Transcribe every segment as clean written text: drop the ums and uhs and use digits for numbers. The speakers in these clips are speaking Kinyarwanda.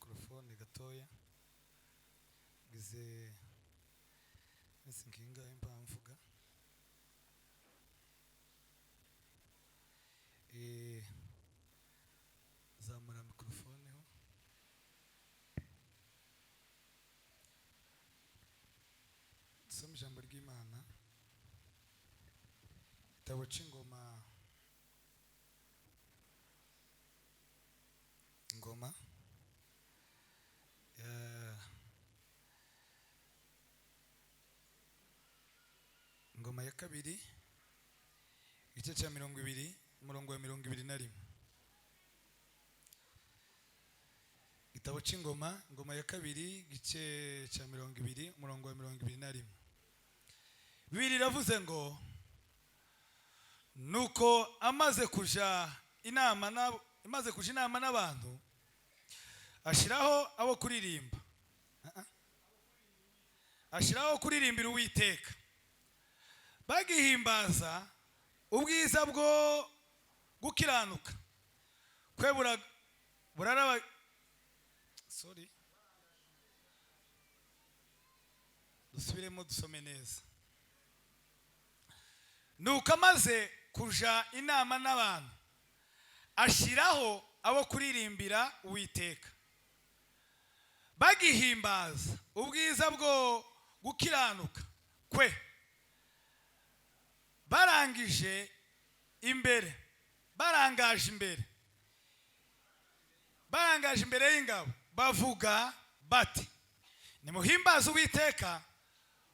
Mikrofone gatoya ngize iminsi nkingahe mpamvuga. Zamura mikrofone ho. Dusome ijambo ry'Imana, igitabo c'ingoma, ingoma ingoma ya kabiri, igice cya 20, umurongo wa 21. Igitabo c'ingoma, ingoma ya kabiri, igice cya 20, umurongo wa 21. Bibiliya iravuze ngo nuko amaze kuja inama n'abo, amaze kuja inama n'abantu, ashiraho abo kuririmba. Ashiraho kuririmbira Uwiteka, bagihimbaza ubwiza bwo gukiranuka kwe buraraba, sorry, dusubiremo dusome neza. Nuko amaze kuja inama n'abantu, ashiraho abo kuririmbira Uwiteka, bagihimbaza ubwiza bwo gukiranuka kwe, barangije imbere, barangaje imbere, barangaje imbere y'ingabo, bavuga bati nimuhimbaze Uwiteka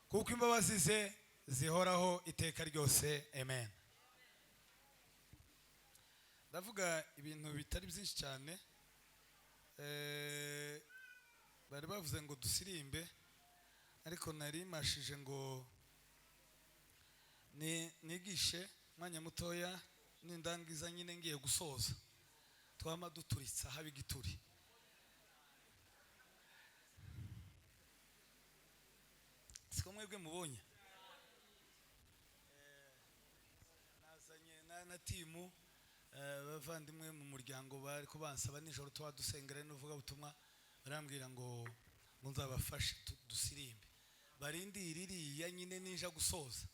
kuko imbabazi ze zihoraho iteka ryose. Amen. Ndavuga ibintu bitari byinshi cyane. Bari bavuze ngo dusirimbe, ariko nari mashije ngo nigishe umwanya mutoya, nindangiza nyine ngiye gusoza twama duturitsa haba igituri. Siko mwebwe mubonye? Nazanye na timu, bavandimwe mu muryango bari kubansaba nijoro tuba dusengera n'uvuga butumwa, barambwira ngo nzabafashe dusirimbe, barindire iriya nyine ninja gusoza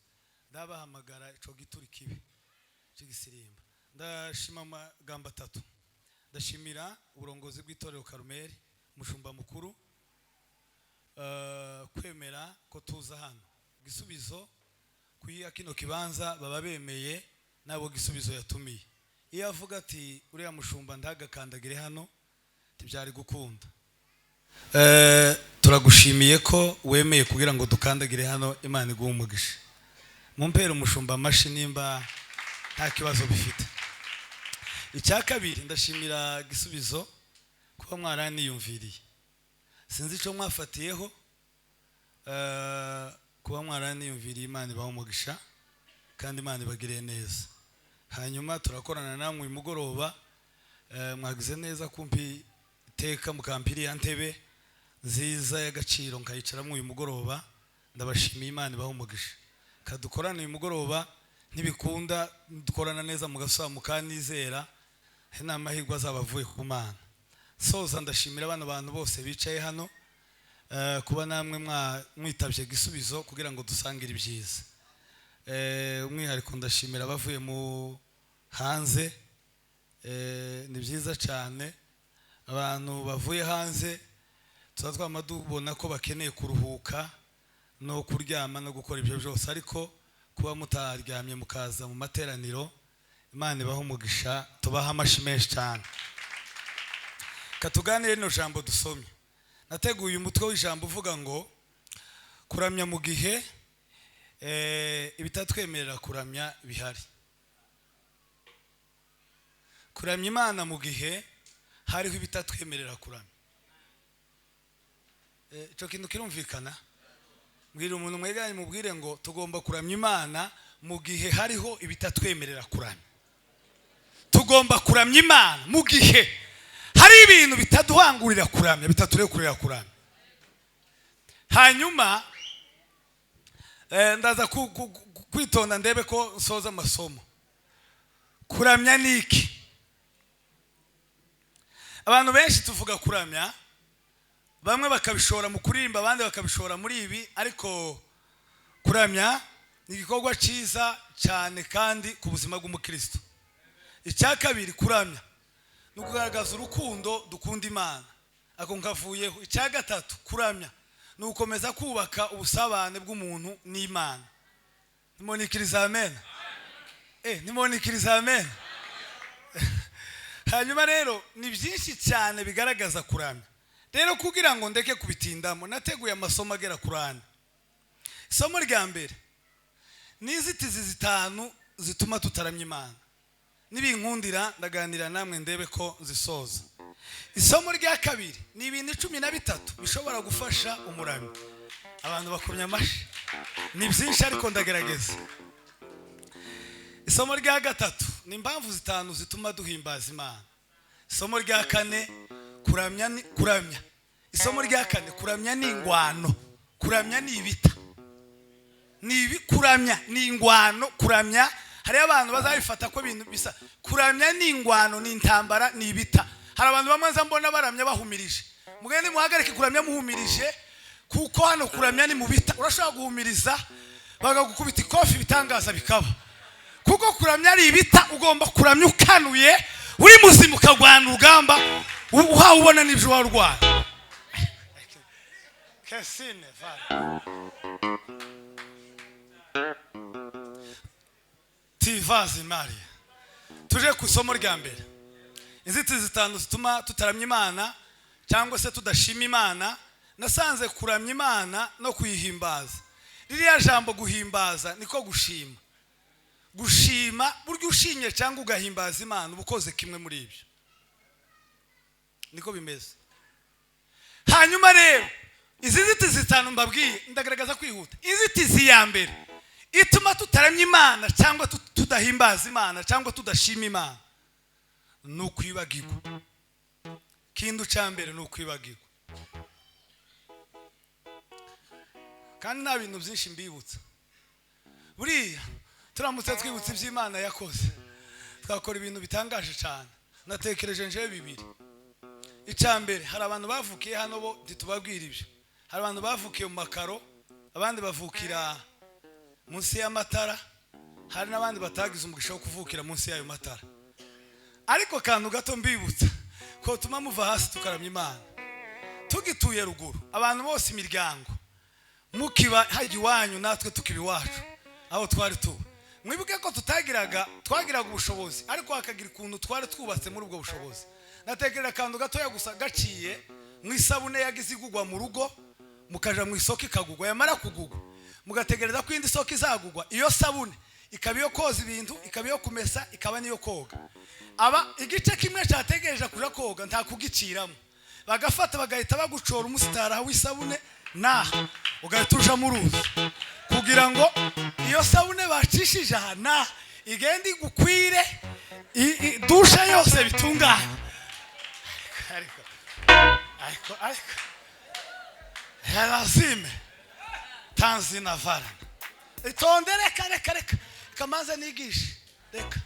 ndabahamagara ico gituri kibi cigisirimba. Ndashima amagambo atatu. Ndashimira uburongozi bw'itorero Karumeli, umushumba mukuru, kwemera ko tuza hano. Gisubizo kuyiha kino kibanza baba bemeye nabo Gisubizo yatumiye. Iyo avuga ati uriya mushumba ndagakandagire hano, tibyari gukunda. Turagushimiye ko wemeye kugira ngo dukandagire hano, Imana iguhe umugisha. Mumpere umushumba amashi nimba nta kibazo bifite. Icya kabiri, ndashimira Gisubizo kuba mwaraniyumviriye. Sinzi ico mwafatiyeho, kuba mwaraniyumviriye, Imana ibahe umugisha kandi Imana ibagiriye neza. Hanyuma turakorana namwe uyu mugoroba, mwagize neza kumpi iteka mukampiri ya ntebe nziza y'agaciro nkayicaramo uyu mugoroba. Ndabashimiye, Imana ibahe umugisha. Kadukorana uyu mugoroba, ntibikunda dukorana neza mugasaba mukanizera, ni amahirwe azaba avuye ku Mana. Soza ndashimira bano bantu bose bicaye hano, kuba namwe mwitabye Gisubizo kugira ngo dusangire ibyiza. Umwihariko ndashimira abavuye mu hanze, ni byiza cyane. Abantu bavuye hanze tuba twama tubona ko bakeneye kuruhuka no kuryama no gukora ibyo byose, ariko kuba mutaryamye mukaza mu materaniro, Imana ibahe umugisha, tubahe amashi menshi cyane. Katuganire rino jambo dusomye. Nateguye umutwe w'ijambo uvuga ngo kuramya mu gihe ibitatwemerera kuramya bihari. Kuramya Imana mu gihe hariho ibitatwemerera kuramya. Ico kintu kirumvikana? Mbwira umuntu mwegeranye mubwire ngo tugomba kuramya Imana mu gihe hariho ibitatwemerera kuramya. Tugomba kuramya Imana mu gihe hari ibintu bitaduhangurira kuramya, bitaturekurira kuramya. Hanyuma ndaza kwitonda ndebe ko nsoza amasomo. Kuramya ni iki? Abantu benshi tuvuga kuramya Bamwe bakabishora mu kuririmba, abandi bakabishora muri ibi, ariko kuramya ni igikorwa cyiza cyane kandi ku buzima bw'umukristo. Icya kabiri, kuramya ni ukugaragaza urukundo dukunda Imana, ako nkavuyeho. Icya gatatu, kuramya ni ugukomeza kubaka ubusabane bw'umuntu n'Imana. Nimunikiriza amen. Nimunikiriza amen. Hanyuma rero ni byinshi cyane bigaragaza kuramya. Rero kugira ngo ndeke kubitindamo, nateguye amasomo agera kuri ane. Isomo rya mbere ni inzitizi zitanu zituma tutaramya Imana. Nibinkundira ndaganira namwe ndebe ko zisoza. Isomo rya kabiri ni ibintu 13 bishobora gufasha umuramyi. Abantu bakomye amashyi, ni byinshi ariko ndagerageza. Isomo rya gatatu ni impamvu zitanu zituma duhimbaza Imana. Isomo rya kane, kuramya ni kuramya. Isomo rya kane, kuramya ni ingwano, kuramya ni ibita, ni ibi, kuramya ni ingwano. Kuramya hari abantu bazabifata ko ibintu bisa. Kuramya ni ingwano, ni intambara, ni ibita. Hari abantu bamwe nza mbona baramya bahumirije. Mugende muhagarike kuramya muhumirije, kuko hano kuramya ni mu bita. Urashobora guhumiriza bagagukubita ikofi, ibitangaza bikaba. Kuko kuramya ari ibita, ugomba kuramya ukanuye, uri muzima, ukagwana urugamba, uhawe ubona n'ibyo warwana. Kesine vara tivazi Maria. Tuje ku isomo rya mbere, inzitizi zitanu zituma tutaramya Imana cyangwa se tudashima Imana. Nasanze kuramya Imana no kuyihimbaza, ririya jambo guhimbaza niko gushima. Gushima, burya ushimye cyangwa ugahimbaza Imana uba ukoze kimwe muri ibyo, niko bimeze. Hanyuma rero izi nzitizi zitanu mbabwiye, ndagaragaza kwihuta. Inzitizi ya mbere ituma tutaramya Imana cyangwa tudahimbaza Imana cyangwa tudashima Imana ni ukwibagirwa. Kindu cya mbere ni ukwibagirwa. Kandi nta bintu byinshi mbibutsa. Buriya turamutse twibutse iby'Imana yakoze, twakora ibintu bitangaje cyane. Natekereje njewe bibiri. Icya mbere, hari abantu bavukiye hano bo ntitubabwira ibyo. Hari abantu bavukiye mu makaro, abandi bavukira munsi y'amatara, hari n'abandi batagize umugisha wo kuvukira munsi y'ayo matara. Ariko akantu gato mbibutsa ko tuma muva hasi tukaramya Imana. Tugituye ruguru, abantu bose imiryango mukiba hajya iwanyu, natwe tukiba iwacu aho twari tuba. Mwibuke ko tutagiraga, twagiraga ubushobozi, ariko hakagira ukuntu twari twubatse muri ubwo bushobozi. Natekerera akantu gatoya gusa gaciye mu isabune yagize igugwa mu rugo, mukaja mu isoko ikagugwa, yamara kugugwa mugategereza ko indi soko izagugwa. Iyo sabune ikaba iyo koza ibintu, ikaba iyo kumesa, ikaba niyo koga. Aba igice kimwe cyategereje kuja koga nta kugiciramo, bagafata bagahita bagucora umusitara w'isabune naha ugahita uja mu ruzi, kugira ngo iyo sabune bacishije aha naha igende igukwire, dusha yose bitungane. Ariko ariko ariko Herazime tanzina varana. Itonde, reka reka reka kamanza nigishe, reka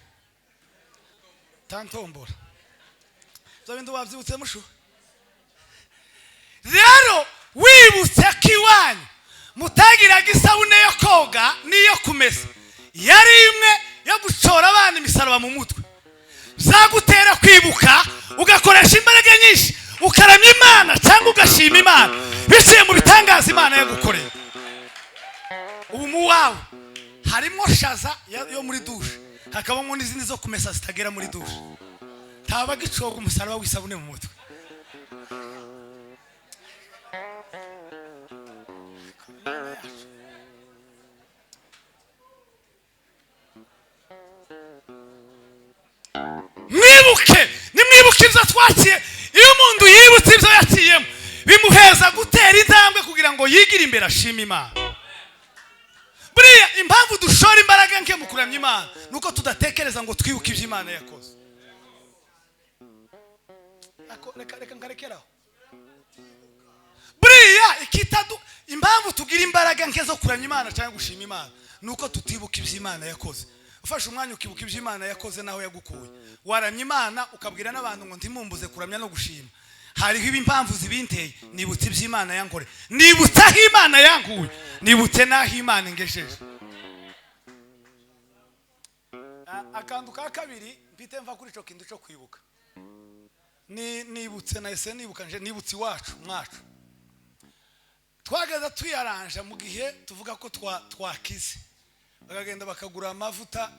tantombora byo bintu wabyibutse mushu. Rero wibutse ko iwanyu mutagiraga isabune yo koga n'iyo kumesa, yari imwe yo gucora abana imisaraba mu mutwe, zagutera kwibuka ugakoresha imbaraga nyinshi ukaramya Imana cyangwa ugashima Imana biciye mu bitangaza Imana yagukoreye. Ubu mu wawe harimo shaza yo muri dushe, hakabamo n'izindi zo kumesa zitagera muri dushe. Ntaba gicoga umusaraba w'isabune mu mutwe. Mwibuke, nimwibuke ibyo twakiye. Iyo umuntu yibutse ibyo yakiyemo bimuheza gutera intambwe kugira ngo yigire imbere ashime Imana. Buriya impamvu dushora imbaraga nke mu kuramya Imana nuko tudatekereza ngo twibuke ibyo Imana yakoze. Reka reka ngarekeraho. Buriya ikitadu impamvu tugira imbaraga nke zo kuramya Imana cyangwa gushima Imana nuko tutibuka ibyo Imana yakoze. Ufashe umwanya ukibuka ibyo Imana yakoze naho yagukuye, waramya Imana ukabwira n'abantu ngo ntimumbuze kuramya no gushima. Hariho impamvu zibinteye. Nibutse iby'Imana yankore, nibutse aho Imana yankuye, nibutse n'aho Imana ingejeje. Akantu ka kabiri mpite mva kuri ico kintu cyo kwibuka, ni nibutse, nahise nibuka nje, nibutse iwacu mwacu twageza tuyaranja mu gihe tuvuga ko twakize, bakagenda bakagura amavuta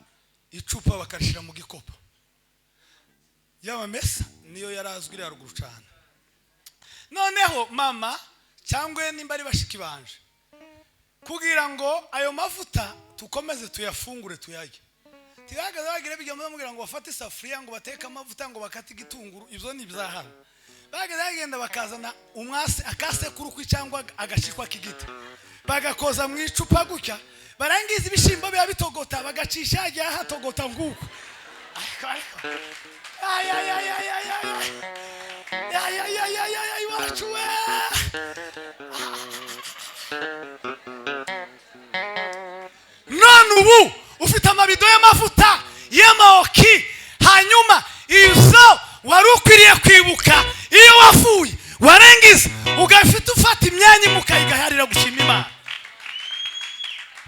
icupa bakarishira mu gikopo y'amamesa, niyo yarazwi iri haruguru cyane. Noneho mama cyangwa nimba ari bashiki banje, kugira ngo ayo mavuta tukomeze tuyafungure tuyarye, ntibahagaze bagira bijya bamubwira ngo bafate isafuriya ngo bateke amavuta ngo bakate igitunguru, ibyo ni ibya hano. Bahagaze bagenda bakazana umwase, akasekuru cyangwa agashikwa k'igiti, bagakoza mu icupa gutya, barangiza ibishyimbo biba bitogota, bagacisha hagiye hatogota nguko. Ariko ariko ay ay ay ay ay ay ay ay ay ay ay ay, iwacu we! None ubu ufite amabido y'amavuta y'amaoki, hanyuma izo wari ukwiriye kwibuka iyo wavuye, warengiza ugafite ufata imyanya mukayigaharira gushima Imana,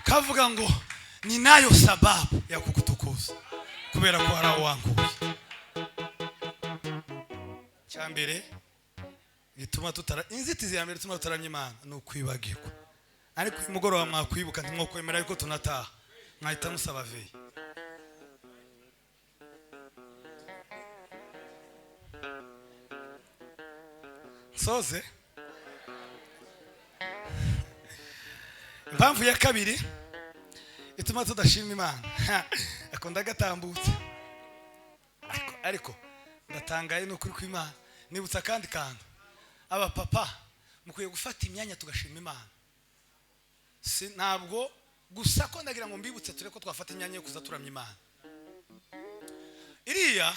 kavuga ngo ni nayo sababu ya kukutukuza kubera ko hari aho wankuye. Cya mbere gituma tutara, inzitizi ya mbere ituma tutaramya Imana ni ukwibagirwa. Ariko uyu mugoroba mwakwibuka, ntimwokwemera yuko tunataha, mwahita musaba veyi. Nsoze. Impamvu ya kabiri ituma tudashima Imana, akunda gatambutse, ariko ndatangaye n'ukuri kw'Imana. Nibutsa akandi kantu, abapapa mukwiye gufata imyanya tugashima Imana. Si ntabwo gusa ko ndagira ngo mbibutse ture ko twafata imyanya yo kuza turamya Imana. Iriya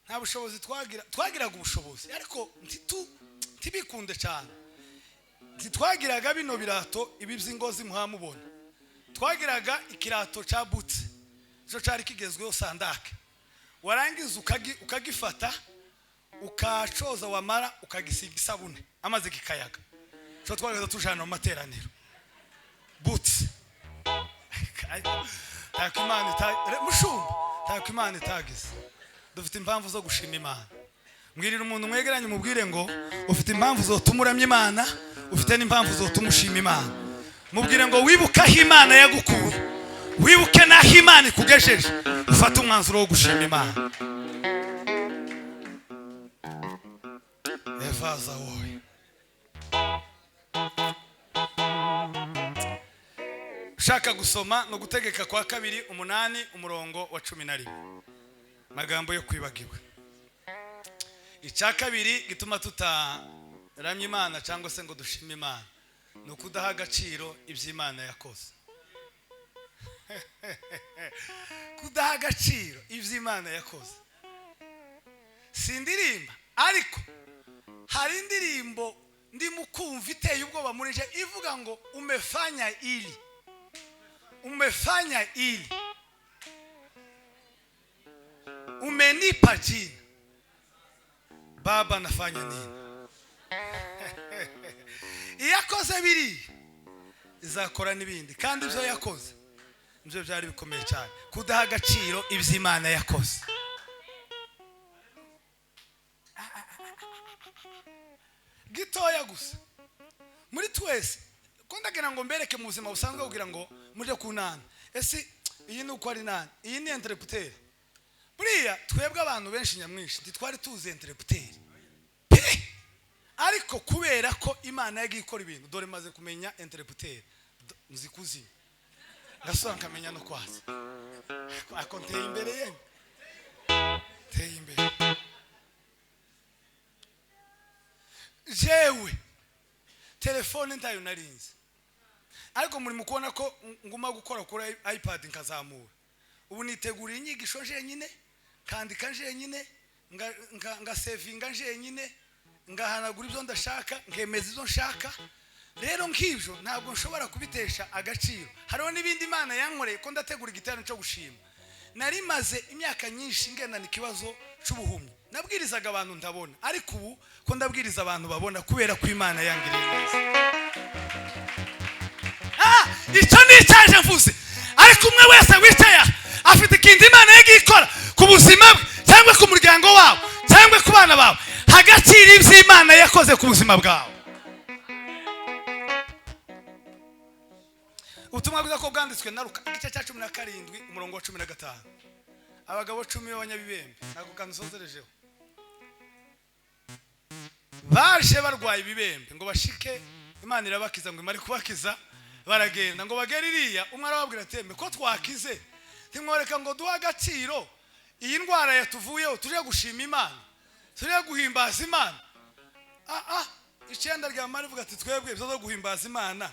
nta bushobozi twagira, twagiraga ubushobozi ariko ntibikunde cyane. Ntitwagiraga bino birato ibi by'ingozi muhamubona, twagiraga ikirato cya butse, cyo cyari kigezweho, sandake. Warangiza ukagifata ukacoza, wamara ukagisiga isabune amaze kikayaga. Cyo twagaza tujana mu materaniro butse. Ntako Imana mushumba, ntako Imana itagize. Dufite impamvu zo gushima Imana. Mbwirira umuntu mwegeranye umubwire ngo ufite impamvu zotuma uramya Imana, ufite n'impamvu zotuma ushima Imana. Mubwire ngo wibuke aho Imana yagukuye, wibuke n'aho Imana ikugejeje, ufate umwanzuro wo gushima Imana. Evaza wowe ushaka gusoma no gutegeka kwa kabiri 8 umurongo wa 11, magambo yo kwibagirwa. Icya kabiri gituma tutaramya Imana cyangwa se ngo dushime Imana ni ukudaha agaciro iby'Imana yakoze. Kudaha agaciro iby'Imana yakoze. Sindirimba, ariko hari indirimbo ndimo kumva iteye ubwoba muri je, ivuga ngo umefanya ili, umefanya ili, umenipa jina, Baba nafanya nini? Iyakoze biri izakora n'ibindi, kandi ibyo yakoze nibyo byari bikomeye cyane. Kudaha agaciro iby'Imana yakoze. Gitoya gusa muri twese, ko ndagira ngo mbereke mu buzima busanzwe kugira ngo muje kunana. Ese iyi ni uko ari nani? Iyi ni interpreter. Buriya twebwe abantu benshi nyamwinshi ntitwari tuzi interpreter pe, ariko kubera ko Imana yagiye ikora ibintu, dore maze kumenya interpreter, nzi kuzima ngasura nkamenya no kwaza. Ako nteye imbere ye, nteye imbere jewe. Telefone ntayo narinzi, ariko muri mukubona ko nguma gukora kuri iPad nkazamura. Ubu nitegura inyigisho jenyine, kandika jenyine, ngasevinga jenyine, ngahanagura ibyo ndashaka, nkemeza ibyo nshaka. Rero nk'ibyo ntabwo nshobora kubitesha agaciro. Hariho n'ibindi Imana yankoreye ko ndategura igiterane cyo gushima. Nari maze imyaka nyinshi ngendana ikibazo cy'ubuhumyi, Nabwirizaga abantu ndabona, ariko ubu ko ndabwiriza abantu babona kubera ko Imana yangiriye neza. Icyo ni icyaje mvuze, ariko umwe wese wicaye aha afite ikintu Imana yagiye ikora ku buzima bwe cyangwa ku muryango wawe cyangwa ku bana bawe. Hagaciro ibyo Imana yakoze ku buzima bwawe. Ubutumwa bwiza ko bwanditswe na Luka igice cya 17 umurongo wa 15. Abagabo 10 b'abanyabibembe, ntabwo kansozerejeho, baje barwaye ibibembe ngo bashike, Imana irabakiza ngo imare kubakiza baragenda ngo bagere iriya, umwe arababwira ati ko twakize ntimworeka ngo duhe agaciro iyi ndwara yatuvuyeho, tuje gushima Imana, tuje guhimbaza Imana. Icyenda rya mari rivuga ati twebwe ibyo zo guhimbaza Imana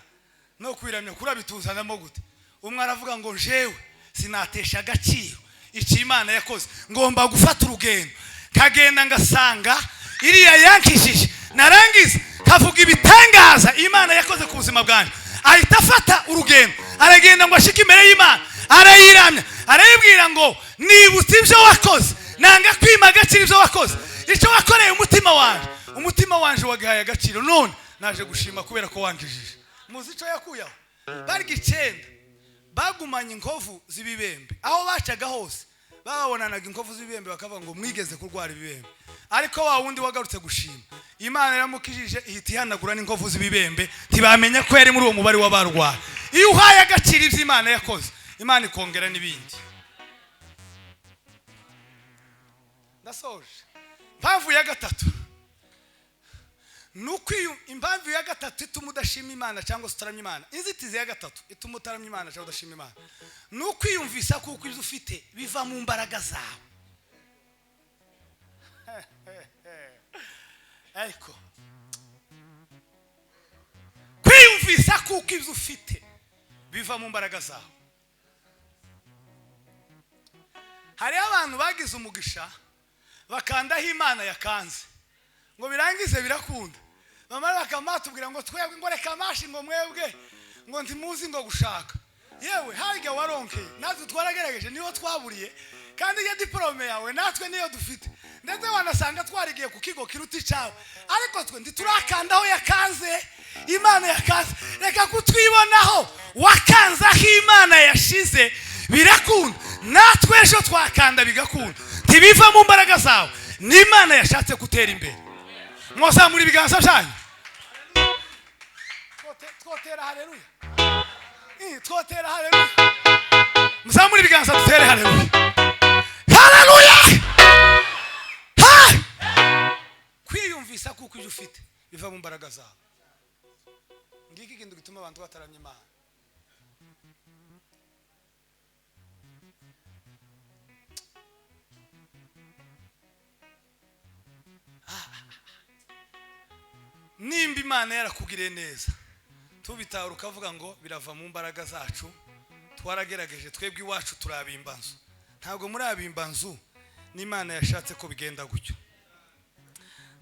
no kwiramya kurabituzanamo gute? Umwe aravuga ngo jewe sinatesha agaciro icyo Imana yakoze, ngomba gufata urugendo kagenda ngasanga iriya yankishije, narangiza kavuga ibitangaza Imana yakoze ku buzima bwanjye. Ahita afata urugendo aragenda ngo ashike imbere y'Imana, arayiramya, arayibwira ngo nibutse ibyo wakoze, nanga kwima agaciro ibyo wakoze, icyo wakoreye umutima wanje, umutima wanje wagahaye agaciro, none naje gushima kubera ko wankijije. Muzi icyo yakuyeho? Barya 9 bagumanye inkovu z'ibibembe, aho bacaga hose babonanaga inkovu z'ibibembe bakavuga ngo mwigeze kurwara ibibembe. Ariko wa wundi wagarutse gushima, Imana yaramukijije ihita ihanagura n'inkovu z'ibibembe, ntibamenya ko yari muri uwo mubare w'abarwara. Iyo uhaye agaciro ibyo Imana yakoze, Imana ikongera n'ibindi. Ndasoje. Impamvu ya gatatu nuko impamvu ya gatatu ituma udashima Imana cyangwa se utaramya Imana, inzitizi ya gatatu ituma utaramya Imana cyangwa udashima Imana, ni ukwiyumvisa kuko ibyo ufite biva mu mbaraga zawe. Ariko kwiyumvisa kuko ibyo ufite biva mu mbaraga zawe. Hariho abantu bagize umugisha bakandaho Imana yakanze ngo birangize birakunda, bamara bakamatubwira ngo twebwe ngo reka amashi ngo mwebwe ngo ntimuzi ngo gushaka. Yewe harya waronkeye natwe twaragerageje niyo twaburiye, kandi iyo diplome yawe natwe niyo dufite, ndetse wanasanga twarigiye ku kigo kiruta icyawe, ariko twe ntiturakandaho yakanze Imana yakanze. Reka kutwibonaho wakanze aho Imana yashize birakunda, natwe ejo twakanda bigakunda. Ntibiva mu mbaraga zawe, ni Imana yashatse gutera imbere. Mwozamura ibiganza byanyu, twotera haleluya, twotera haleluya, muzamura ibiganza dutere haleluya, haleluya. Kwiyumvisa kuko ibyo ufite biva mu mbaraga zawe, ngiki ikintu gituma abantu bataramya Imana. Nimba Imana yarakugiriye neza tubitahura ukavuga ngo birava mu mbaraga zacu, twaragerageje twebwe iwacu turabimba nzu. Ntabwo muri abimba nzu, n'Imana yashatse ko bigenda gutyo.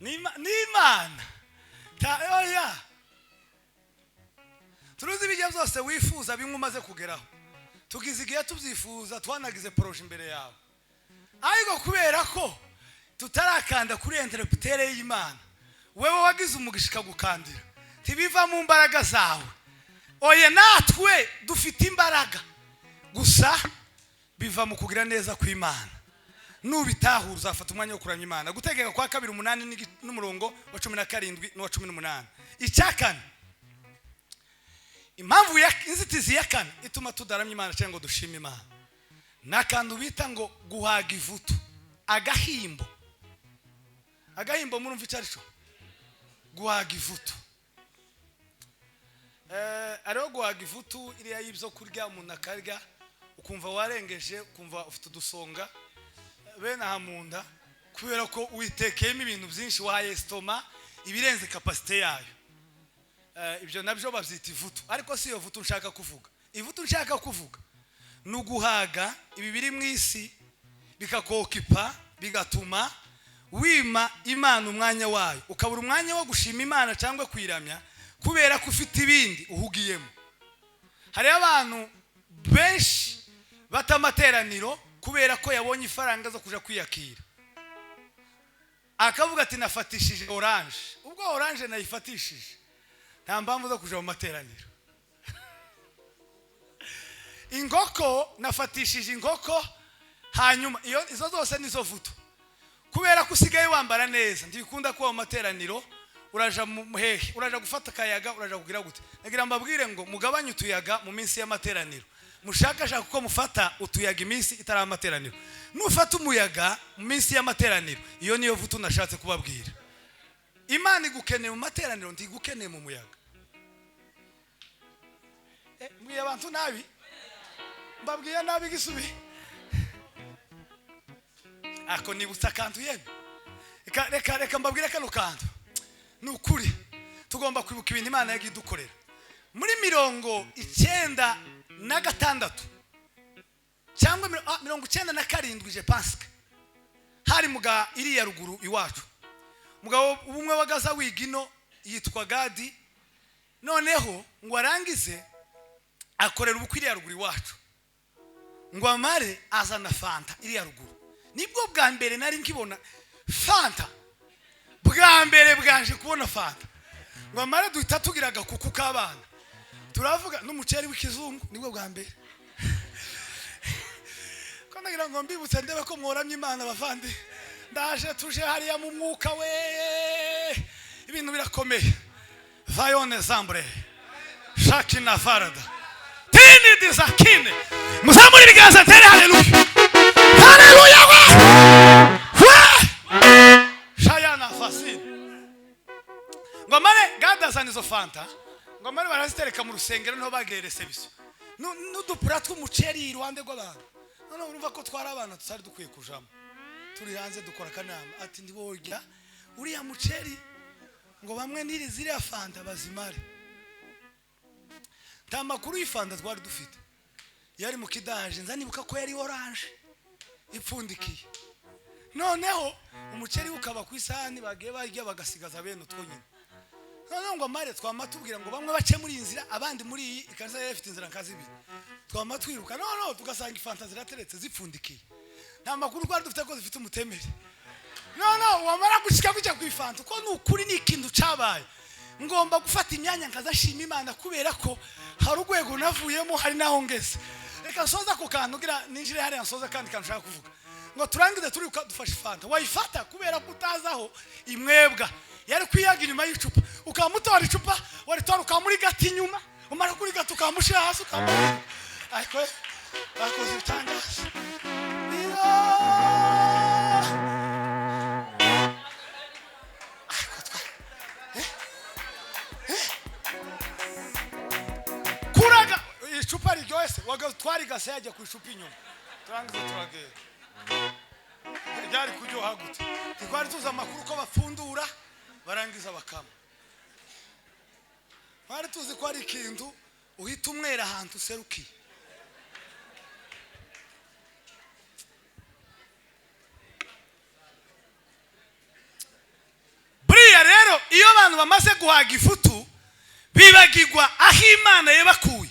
N'Imana oya, turuzi ibijya byose wifuza bimwe umaze kugeraho, tugize igihe tubyifuza, twanagize projet imbere yawe, ariko kubera ko tutarakanda kuri interpretere y'Imana, wewe wagize umugisha ikagukandira, ntibiva mu mbaraga zawe. Oya, natwe dufite imbaraga gusa biva mu kugira neza kw'Imana. Nubitahura uzafata umwanya wo kuramya Imana. Gutegeka kwa kabiri 8 n'umurongo wa 17 n'uwa 18. Icyakane, impamvu ya inzitizi ya kane ituma tudaramya Imana cyangwa dushima Imana, nakantu bita ngo guhaga ivutu, agahimbo. Agahimbo murumva icyo ari cyo? Guhaga ivutu. Ariho guhaga ivutu iriya y'ibyo kurya umuntu akarya ukumva warengeje, ukumva ufite udusonga bene aha mu nda, kubera ko witekeyemo ibintu byinshi, wahaye estoma ibirenze kapasite yayo. Ibyo nabyo babyita ivutu, ariko si iyo vutu nshaka kuvuga. Ivutu nshaka kuvuga ni uguhaga ibi biri mu isi bikakokipa, bigatuma wima Imana umwanya wayo, ukabura umwanya wo gushima Imana cyangwa kwiramya kubera ko ufite ibindi uhugiyemo. Hari abantu benshi batamateraniro kubera ko yabonye ifaranga zo kuja kwiyakira. Akavuga ati nafatishije orange. Ubwo orange nayifatishije, nta mpamvu zo kuja mu materaniro. Inkoko nafatishije inkoko, hanyuma iyo izo zose nizo vuto. Kubera ko usigaye wambara neza, ntibikunda kuba mu materaniro, uraja mu hehe, uraja gufata akayaga, uraja kugira gute. Nagira mbabwire ngo mugabanye utuyaga mu minsi y'amateraniro. Mushakashaka uko mufata utuyaga iminsi itari amateraniro. Nufata umuyaga mu minsi y'amateraniro, iyo niyo vuto nashatse kubabwira. Imana igukeneye mu materaniro, ntigukeneye mu muyaga. Mbwiye abantu nabi, mbabwiye nabi gisubi. Ako nibutsa akantu yemwe. Reka reka mbabwire kano kantu. Ni ukuri tugomba kwibuka ibintu Imana yagiye idukorera. Muri 96 cyangwa 97 je pense, hari muga iriya ruguru iwacu, mugabo ubumwe wagaza wigino yitwa Gadi. Noneho ngo arangize akorera ubukwe iriya ruguru iwacu, ngo amare azana fanta iriya ruguru. Nibwo bwa mbere nari nkibona fanta, bwa mbere bwaje kubona fanta. Ngo amare duhita tugira agakuku k'abana, turavuga n'umuceri w'ikizungu, nibwo bwa mbere. Ko nagira ngo mbibutse ndebe ko mworamye Imana bavandi. Ndaje tuje hariya mu mwuka we, ibintu birakomeye. Vayone zambre shakina farada tini dizakine. Muzamure ibiganza tere haleluya, haleluya we we shayana fasine. Ngo mare gadazana izo fanta, ngo mare barazitereka mu rusengero niho bagerese biso n'udupura tw'umuceri iruhande rw'abantu. None urumva ko twari abana tutari dukwiye kujamo, turi hanze dukora akanama ati ndiborya uriya muceri ngo bamwe n'iri ziriya fanta bazimare. Nta makuru y'ifanta twari dufite, yari mu kidaje, nza nibuka ko yari orange ipfundikiye. Noneho umuceri ukaba ku isahani bagiye barya bagasigaza bene utwo nyine. Noneho ngo amare twama tubwira ngo bamwe bace muri iyi nzira abandi muri iyi, ikanisa yari ifite inzira nka zibiri. Twama twiruka noneho tugasanga ifanta zirateretse zipfundikiye. Nta makuru twari dufite ko zifite umutemeri. Noneho wamara gushika kujya ku ifanta, uko ni ukuri ni ikintu cabaye. Ngomba gufata imyanya nkazashima Imana kubera ko hari urwego navuyemo, hari naho ngeze. Reka nsoza ako kantu ngira ninjire hariya nsoza kandi kantu nshaka kuvuga. Ngo turangize turi dufashe ifanta, wayifata kubera ko utazaho imwebwa yari kwiyaga inyuma y'icupa, ukamutora icupa waritora ukamurigata inyuma, umara kurigata ukamushira hasi ukamuha. Ariko bakoze ibitangaza. Kuraga icupa riryoshye twarigase yajya ku icupa inyuma, turangiza turagenda. Ryari kuryoha gute? Twari tuzi amakuru ko bapfundura barangiza bakama. Twari tuzi ko ari ikintu uhita umwera ahantu userukiye. Buriya rero iyo abantu bamaze guhaga ifutu bibagirwa aho Imana yabakuye,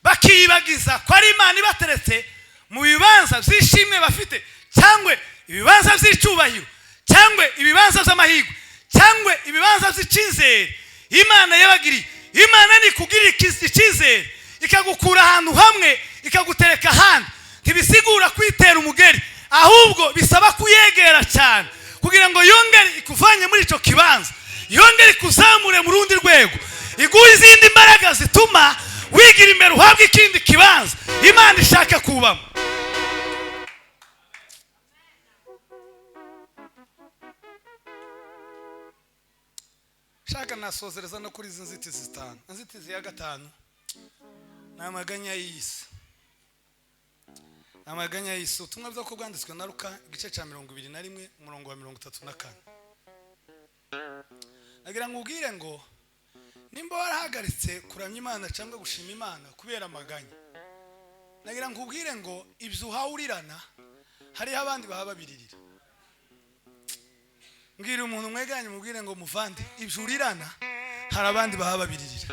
bakiyibagiza ko ari Imana ibateretse mu bibanza by'ishimwe bafite, cyangwa ibibanza by'icyubahiro, cyangwa ibibanza by'amahirwe, cyangwa ibibanza by'icyizere Imana yabagiriye. Imana nikugirira icyizere ikagukura ahantu hamwe ikagutereka ahandi, ntibisigura kwitera umugeri, ahubwo bisaba kuyegera cyane kugira ngo yongere ikuvanye muri icyo kibanza, yongere ikuzamure mu rundi rwego, iguhe izindi mbaraga zituma wigira imbere uhabwe ikindi kibanza Imana ishaka kubamo. Shaka nasozereza no kuri izi nzitizi zitanu. Inzitizi ya gatanu ni amaganya y'isi. Amaganya y'isi. Ubutumwa bwiza ko bwanditswe na Luka igice cya 21 umurongo wa 34. Nagira ngo ubwire ngo nimba warahagaritse kuramya Imana cyangwa gushima Imana kubera amaganya, nagira ngo ubwire ngo ibyo uhawurirana hariho abandi bahababiririra. Mbwira umuntu mweganye mubwire ngo muvande ibyo urirana hari abandi bahababiririra.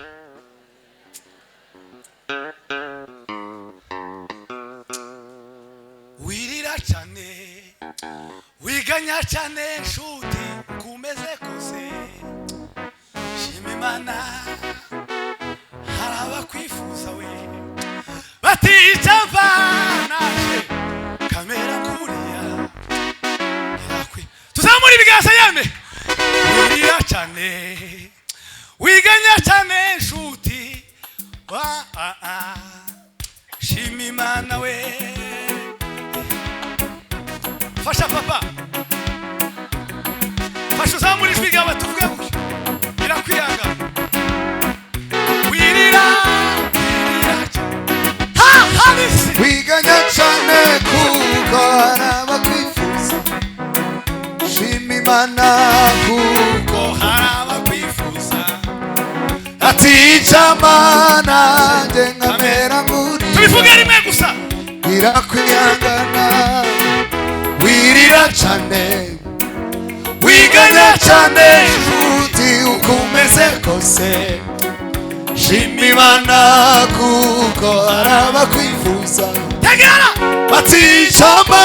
Wirira cyane, wiganya cyane nshuti, Imana, hari abakwifuza we, baticava naje kamera kuriya irakwi. Tuzamura ibiganza yame. Wirira cyane, wiganya cyane, nshuti wa a a. Shima Imana we. Fasha papa, fasha uzamura ijwi ryawe, tuvuge gutya irakwiyanga. Wirira, wirira cyane, ha hanisi. Wiganya cyane kuko hari abakwifuza. Shima Imana kuko ko hari abakwifuza. Aticama nanjye nkamera nkuriya. Tubivuge rimwe gusa. Irakwihangana. Wirira cyane, wiganya cyane, nshuti, uko umeze kose, shima Imana kuko hari abakwifuza. Tegera. Baticama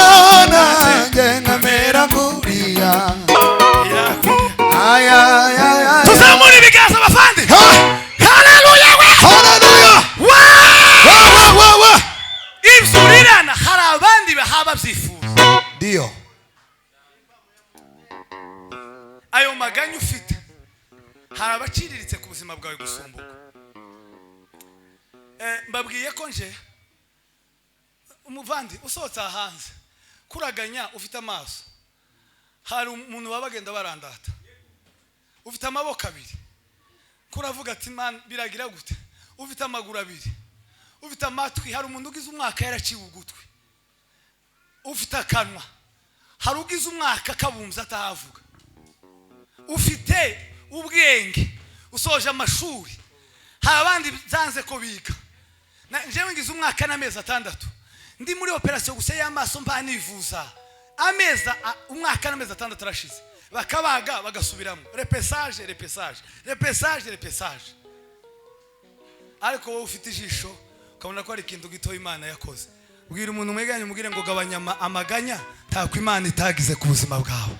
nanjye nkamera nkuriya. Ay, ay, ay, ay. Tuzamura ibiganza, bafandi. Ha! Haleluya we! Haleluya! Wa! Wa, wa, wa, wa! Ibyo urirana hari abandi bahaba babyifuza. Ndio. Ayo maganya ufite, hari abaciriritse ku buzima bwawe gusumbuka. Mbabwiye ko nje umuvandi usohotse aha hanze kuraganya, ufite amaso, hari umuntu baba bagenda barandata. Ufite amaboko abiri, kuravuga ati: "Man, biragira gute?" Ufite amaguru abiri, ufite amatwi, hari umuntu ugize umwaka yaraciwe ugutwi. Ufite akanwa, hari ugize umwaka kabumbye atahavuga. Ufite ubwenge, usoje amashuri, hari abandi byanze ko biga. Njyewe ngize umwaka n'amezi 6 ndi muri operasiyo gusa y'amaso, mba nivuza amezi umwaka n'amezi 6 arashize, bakabaga bagasubiramo, repêchage, repêchage, repêchage, repêchage. Ariko wowe ufite ijisho, ukabona ko hari ikintu gito Imana yakoze. Bwira umuntu mweganye, umubwire ngo gabanya amaganya, ntako Imana itagize ku buzima bwawe.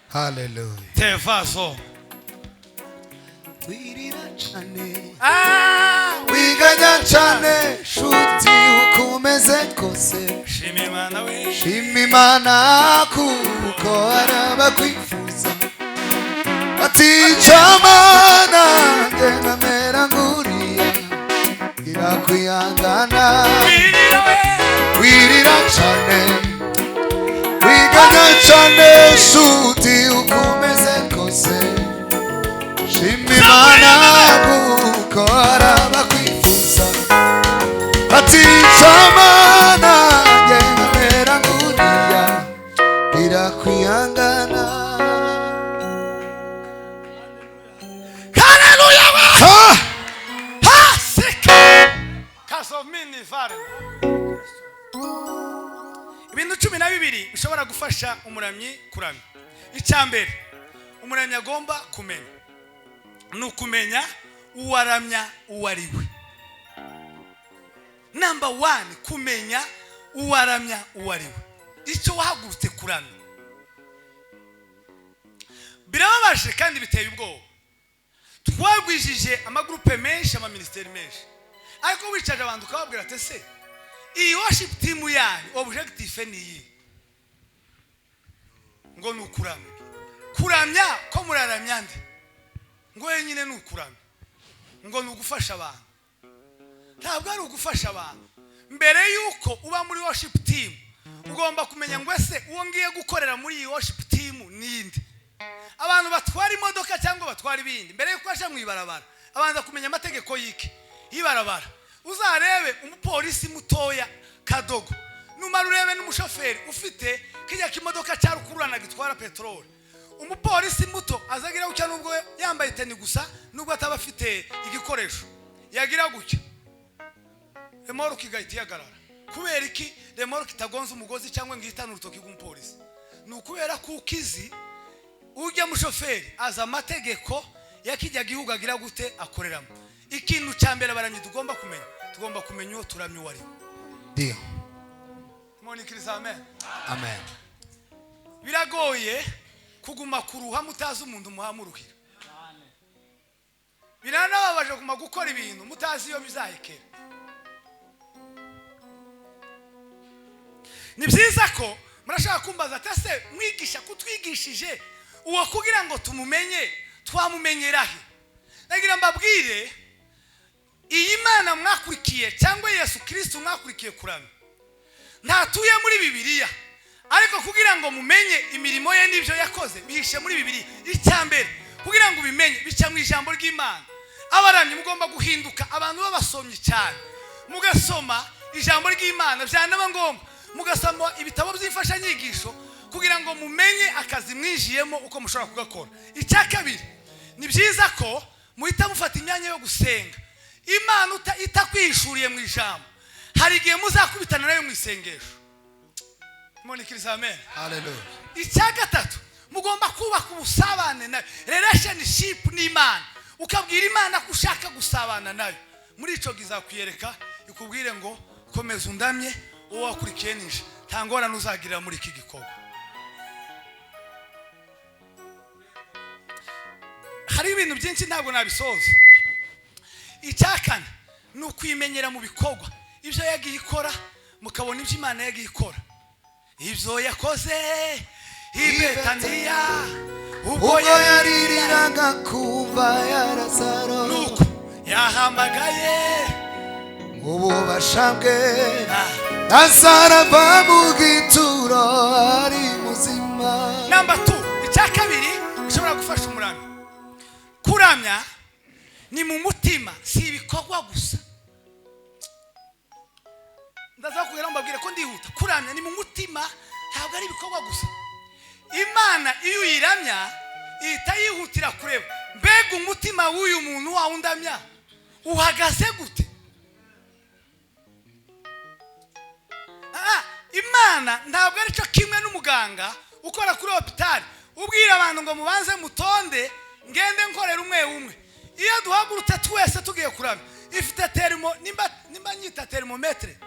Haleluya. Tevaso. Wirira cyane, Ah. wiganya cyane, nshuti, uko umeze kose, shima Imana we. Shima Imana kuko hari abakwifuza. Baticama nanjye nkamera nkuriya. Irakwihangana. Wirira we. Wirira cyane, wiganya cyane, nshuti, uko umeze kose, shima Imana kuko hari abakwifuza. Baticama nanjye nkamera nkuriya. Irakwihangana. Haleluya we! Ha! Hasika kazomini vare. Ibintu 12 bishobora gufasha umuramyi kuramya. Icya mbere umuramyi agomba kumenya ni ukumenya uwaramya uwo ari we. Number one, kumenya uwaramya uwo ari we, icyo wahagurutse kuramya. Birababaje kandi biteye ubwoba, twagwijije amagurupe menshi, amaministeri menshi, ariko wicaje abantu ukababwira ati: "Ese iyi worship team yanyu objective ni iyi?" Ngo ni ukuramya. Kuramya ko muraramya nde? Ngo wenyine ni ukuramya. Ngo ni ugufasha abantu. Ntabwo ari ugufasha abantu. Mbere y'uko uba muri worship team, ugomba kumenya ngo: ese uwo ngiye gukorera muri iyi worship team ninde? Abantu batwara imodoka cyangwa batwara ibindi, mbere y'uko aja mu ibarabara abanza kumenya amategeko y'iki? Y'ibarabara. Uzarebe umupolisi mutoya kadogo, numara urebe n'umushoferi ufite kijya kimodoka cya rukururana gitwara peteroli. Umupolisi muto azagira gutya, nubwo yambaye tenue gusa, nubwo ataba afite igikoresho, yagira gutya remorque igahita ihagarara. Kubera iki remorque itagonze umugozi cyangwa ngo ihitane urutoki rw'umupolisi? Ni ukubera kuko izi ujya mushoferi azi amategeko ya kijya gihugu agira gute? Akoreramo. Ikintu cya mbere abaramyi tugomba kumenya, tugomba kumenya uwo turamya uwo ari we. Ndio. Munikiriza amen. Amen. Biragoye kuguma kuruha mutazi umuntu muhamuruhira. Biranababaje kuma gukora ibintu mutazi iyo bizahekera. Ni byiza ko murashaka kumbaza ati ese mwigisha kutwigishije uwo kugira ngo tumumenye twamumenyera he? Nagira mbabwire, iyi Mana mwakurikiye cyangwa Yesu Kristo mwakurikiye kuramya ntatuye muri Bibiliya, ariko kugira ngo mumenye imirimo ye n'ibyo yakoze bihishe muri Bibiliya. Icya mbere kugira ngo ubimenye bica mu ijambo ry'Imana. Abaramyi mugomba guhinduka abantu b'abasomyi cyane, mugasoma ijambo ry'Imana, byanaba ngombwa mugasoma ibitabo by'imfashanyigisho kugira ngo mumenye akazi mwinjiyemo uko mushobora kugakora. Icya kabiri, ni byiza ko muhita mufata imyanya yo gusenga. Imana itakwihishuriye mu ijambo, hari igihe muzakubitana nayo mu isengesho. Monikiriza amen. Hallelujah. Icya gatatu, mugomba kubaka ubusabane nayo, relationship n'Imana. Ukabwira Imana ko ushaka gusabana nayo, muri ico gizakwiyereka ikubwire ngo komeza undamye uwo wakurikiye nije, nta ngorane uzagirira muri iki gikorwa. Hari ibintu byinshi ntabwo nabisoza. Icya kane ni ukwimenyera mu bikorwa ibyo yagiye ikora, mukabona ibyo Imana yagiye ikora, ibyo yakoze i Betaniya ubwo yaririraga kuva ya Lazaro, nuko yahamagaye ububasha bwe, Lazaro ava mu gituro ari muzima. Namba 2, icya kabiri gishobora gufasha umuramyi kuramya ni mu mutima, si ibikorwa gusa. Ndaza kubwira mbabwire ko ndihuta. Kuramya ni mu mutima, ntabwo ari ibikorwa gusa. Imana iyo uyiramya ihita yihutira kureba mbega umutima w'uyu muntu wawundamya uhagaze gute. Imana ntabwo ari cyo kimwe n'umuganga ukora kuri hopitali ubwira abantu ngo mubanze mutonde ngende nkorera umwe umwe. Iyo duhagurutse twese tugiye kuramya, ifite termo, nimba nyita termometre,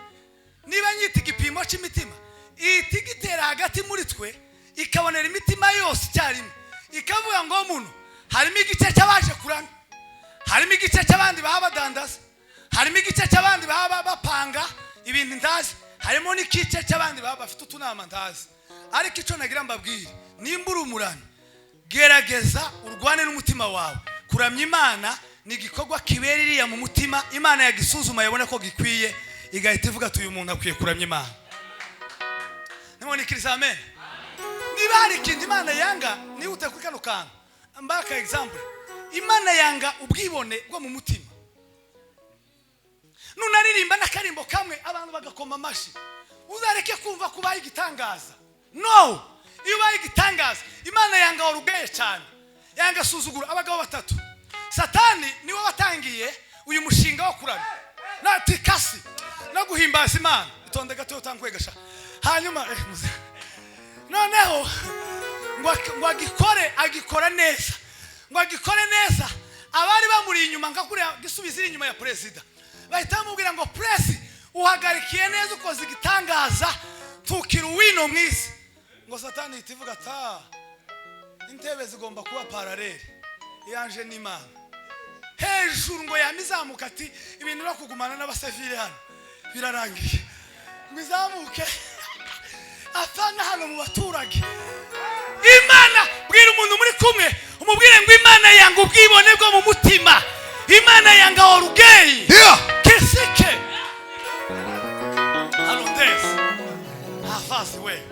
niba nyita igipimo cy'imitima, ihita igitera hagati muri twe ikabonera imitima yose icyarimwe, ikavuga ngo muno harimo igice cy'abaje kuramya, harimo igice cy'abandi baba badandaza, harimo igice cy'abandi baba bapanga ibintu ndazi, harimo n'igice cy'abandi baba bafite utunama ndazi. Ariko icyo nagira mbabwire, nimba uri umuramyi, gerageza urwane n'umutima wawe. Kuramya Imana ni igikorwa kibera iriya mu mutima, Imana yagisuzuma yabona ko gikwiye, igahita ivuga ati uyu muntu akwiye kuramya Imana. Nimwonikiriza amen. Niba hari ikintu Imana yanga, nihute kuri kano kantu mbaka example. Imana yanga ubwibone bwo mu mutima. Nunaririmba n'akarimbo kamwe abantu bagakoma amashi, uzareke kumva kubaye igitangaza. No, iyo ubaye igitangaza, Imana yanga orugeye cyane, yanga suzugura. Abagabo batatu, Satani niwe watangiye uyu mushinga wo kuramya na tikasi no guhimbaza Imana. Itonde gato utangwegasha. Hanyuma noneho ngo agikore, agikora neza, ngo agikore neza. Abari bamuri inyuma nka kuriya gisubizo iri inyuma ya perezida, bahita bamubwira ngo presi uhagarikiye neza, ukoze igitangaza, tukira uwino mwisi. Ngo Satani ihita ivuga ata intebe zigomba kuba paralele yanje n'Imana hejuru. Ngo yamizamuka ati ibintu no kugumana n'abasivile hano birarangiye, ngo izamuke apana hano mu baturage. Imana, bwira umuntu muri kumwe umubwire ngo Imana yanga ubwibone bwo mu mutima, Imana yanga orugeyi kesike alondesi afasi we.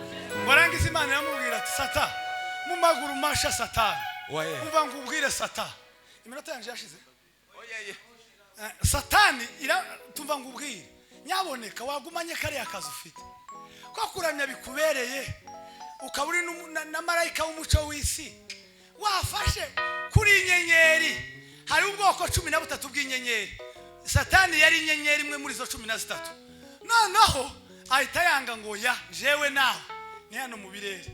Ngo arangize Imana yamubwira ati Sata mu maguru masha Satani, umva ngo ubwire Sata, iminota yanje yashize. Satani tumva ngo ubwire, nyaboneka wagumanye kariya kazi ufite ko kuramya bikubereye, ukaba uri na marayika w'umuco w'isi, wafashe kuri inyenyeri. Hari ubwoko 13 bw'inyenyeri, Satani yari inyenyeri imwe muri izo 13. Noneho ahita yanga ngo ya jewe nawe ni hano mu birere.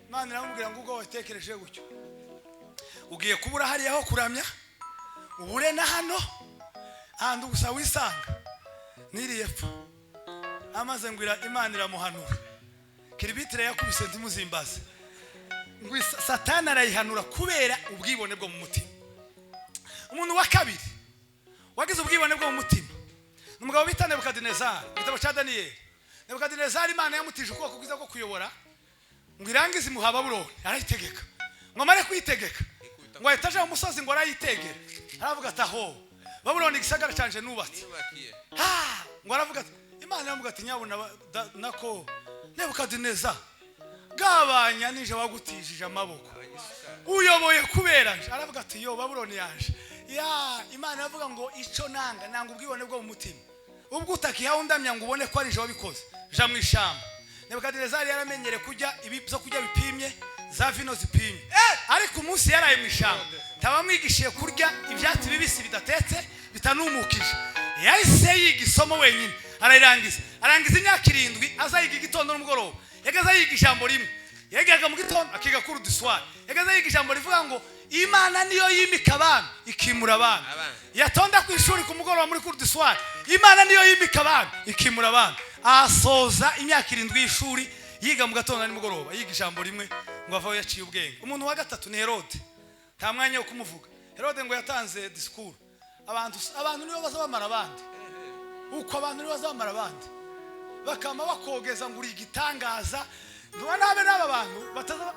Imana iramubwira ngo ubwo watekereje gutyo ugiye kubura hariya ho kuramya, ubure na hano ahantu gusa wisanga niriye pfa. Amaze ngwira Imana iramuhanura, kiribitire yakubise ntimuzimbaze. Ngo Satani arayihanura kubera ubwibone bwo mu mutima. Umuntu wa kabiri wagize ubwibone bwo mu mutima ni umugabo bita Nebukadinezari, igitabo cya Daniyeli. Nebukadinezari Imana yamutije ukuboko kwiza ko kuyobora ngo irangize imuha Babuloni, arayitegeka. Ngo amare kuyitegeka ngo ahita aja mu musozi ngo arayitegera, aravuga ati aho Babuloni igisagara canje nubatse. Ngo aravuga ati Imana iramuga ati nyabuna nako Nebukadineza gabanya nije wagutijije amaboko uyoboye kubera nje. Aravuga ati yo Babuloni yanje ya. Imana iravuga ngo ico nanga ubwibone bwo mu mutima, ubwo utakihawe ndamya ngo ubone ko ari je wabikoze, ja mu ishamba. Nebukadinezari yaramenyere kurya ibi byo kurya bipimye, za vino zipimye, ariko umunsi yaraye mu ishamba tabamwigishiye kurya ibyatsi bibisi bidatetse bitanumukije. Yahise yiga isomo wenyine arayirangiza, arangiza imyaka 7 azayiga igitondo n'umugoroba. Yagaza yiga ijambo rimwe, yigaga mu gitondo akiga kuri duswari. Yagaza yiga ijambo rivuga ngo Imana niyo yimika abami ikimura abami. Yatonda ku ishuri ku mugoroba muri kuri duswari, Imana niyo yimika abami ikimura abami. Asoza imyaka 7 y'ishuri yiga mu gatondo n'umugoroba, yiga ijambo rimwe ngo avaho yaciye ubwenge. Umuntu wa gatatu ni Herode, nta mwanya wo kumuvuga. Herode ngo yatanze disikuru, abantu nibo bazabamara abandi, uko abantu nibo bazabamara abandi bakama bakogeza ngo uri igitangaza. Ntuba nabe n'aba bantu bataza,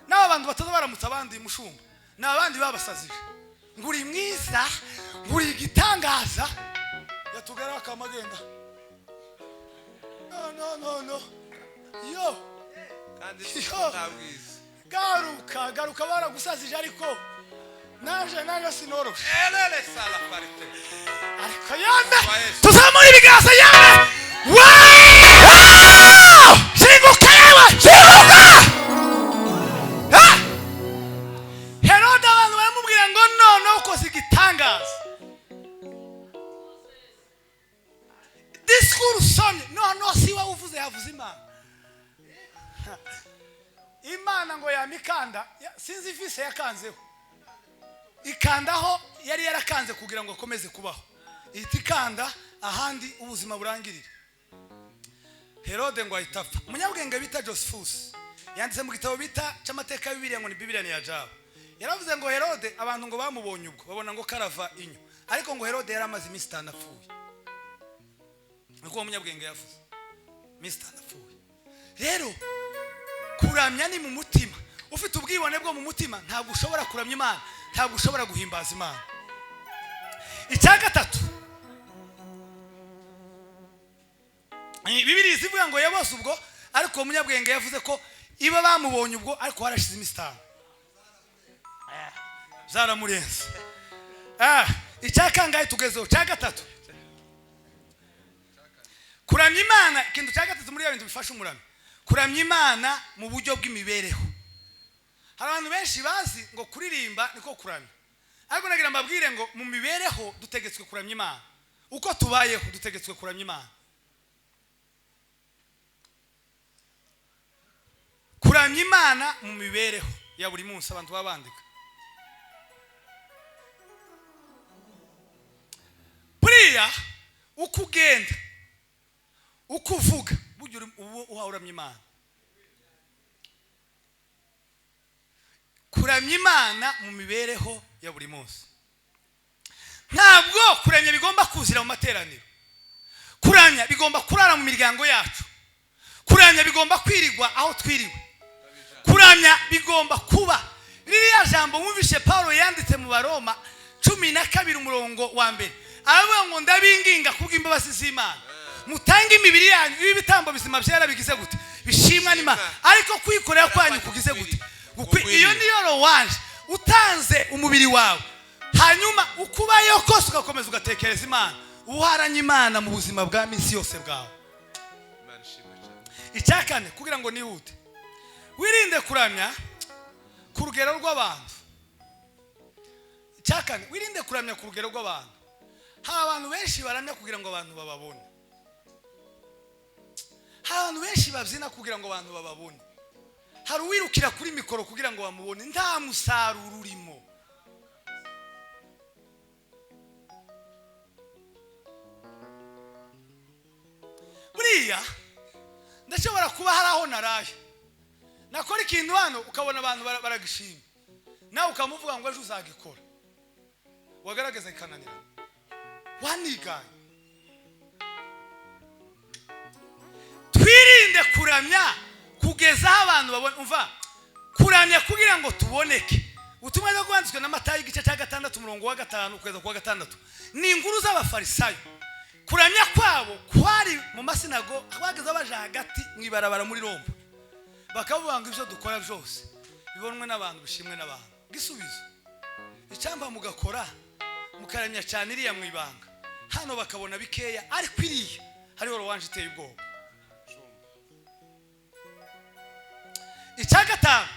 n'aba bantu bataza baramutsa abandi mushumba, n'abandi babasazije ngo uri mwiza, ngo uri igitangaza. Yatugera bakama agenda no no no no yo kandi ntabwiza garuka garuka baragusazije, ariko naje sinoroshe. Elele sala parite ariko yame tuzamura ibiganza yame. Wow! Shinguka yewe, shinguka. Herode abantu baramubwira ngo none ukoze igitangaza, disikuru usomye none si wowe uvuze, yavuze Imana. Imana ngo yamikanda, sinzi ifise yakanzeho, ikandaho yari yarakanze kugira ngo akomeze kubaho, ihita ikanda ahandi ubuzima burangirira. Herode ngo ahita apfa. Umunyabwenge bita Josephus yanditse mu gitabo bita cy'amateka ya Bibiliya ngo ni Bibiliya ni ya Jabo. Yaravuze ngo Herode abantu ngo bamubonye ubwo babona ngo karava inyo, ariko ngo Herode yari amaze iminsi 5 apfuye. Niko uwo munyabwenge yavuze, iminsi 5 apfuye. Rero kuramya ni mu mutima. Ufite ubwibone bwo mu mutima ntabwo ushobora kuramya Imana, ntabwo ushobora guhimbaza Imana. Icya gatatu, Bibiliya ivuga ngo yabose ubwo, ariko uwo munyabwenge yavuze ko iba bamubonye ubwo ariko harashize iminsi 5 zaramurenze. Icya kangahe tugezeho? Icya gatatu, kuramya Imana. Ikintu cya gatatu muri bintu bifasha umuramyi, kuramya Imana mu buryo bw'imibereho. Hari abantu benshi bazi ngo kuririmba niko kuramya, ariko nagira mbabwire ngo mu mibereho dutegetswe kuramya Imana. Uko tubayeho dutegetswe kuramya Imana. Kuramya Imana mu mibereho ya buri munsi abantu babandika. Buriya uko ugenda, uko uvuga, burya uramya Imana. Kuramya Imana mu mibereho ya buri munsi. Ntabwo kuramya bigomba kuzira mu materaniro. Kuramya bigomba kurara mu miryango yacu. Kuramya bigomba kwirigwa aho twiriwe. Kuramya bigomba kuba. Ririya jambo wumvishe Paulo yanditse mu Baroma 12 umurongo wa mbere, aravuga ngo ndabinginga kubw'imbabazi z'Imana mutange imibiri yanyu ibi bitambo bizima byera bigize gute, bishimwa n'Imana, ariko kwikorera kwanyu kugize gute. Iyo niyo louange. Utanze umubiri wawe hanyuma ukubayeho kose ugakomeza ugatekereza Imana, uharanye Imana mu buzima bwa minsi yose bwawe. Icya kane, kugira ngo nihute, wirinde kuramya ku rugero rw'abantu. Icya kane, wirinde kuramya ku rugero rw'abantu. Hari abantu benshi baramya kugira ngo abantu bababone. Hari abantu benshi babyina kugira ngo abantu bababone. Hari uwirukira kuri mikoro kugira ngo bamubone, nta musaruro urimo. Buriya ndashobora kuba hari aho naraye nakora ikintu hano ukabona abantu baragishima, nawe ukamuvuga ngo ejo uzagikora. Wagaragaza ikananira. Waniganye. Twirinde kuramya kugeza aho abantu babona. Umva, kuramya kugira ngo tuboneke. Ubutumwa bwo kwanditswe na Matayo igice cya 6 umurongo wa 5 kugeza ku wa 6 ni inkuru z'abafarisayo. Kuramya kwabo kwari mu masinago, bageze baje hagati mu ibarabara muri Roma, bakavuga ngo ibyo dukora byose bibonwe n'abantu, bishimwe n'abantu. Gisubizo icyamba mugakora mukaramya cyane iriya mu ibanga, hano bakabona bikeya, ariko iriya hariho louange iteye ubwoba. Icya 5,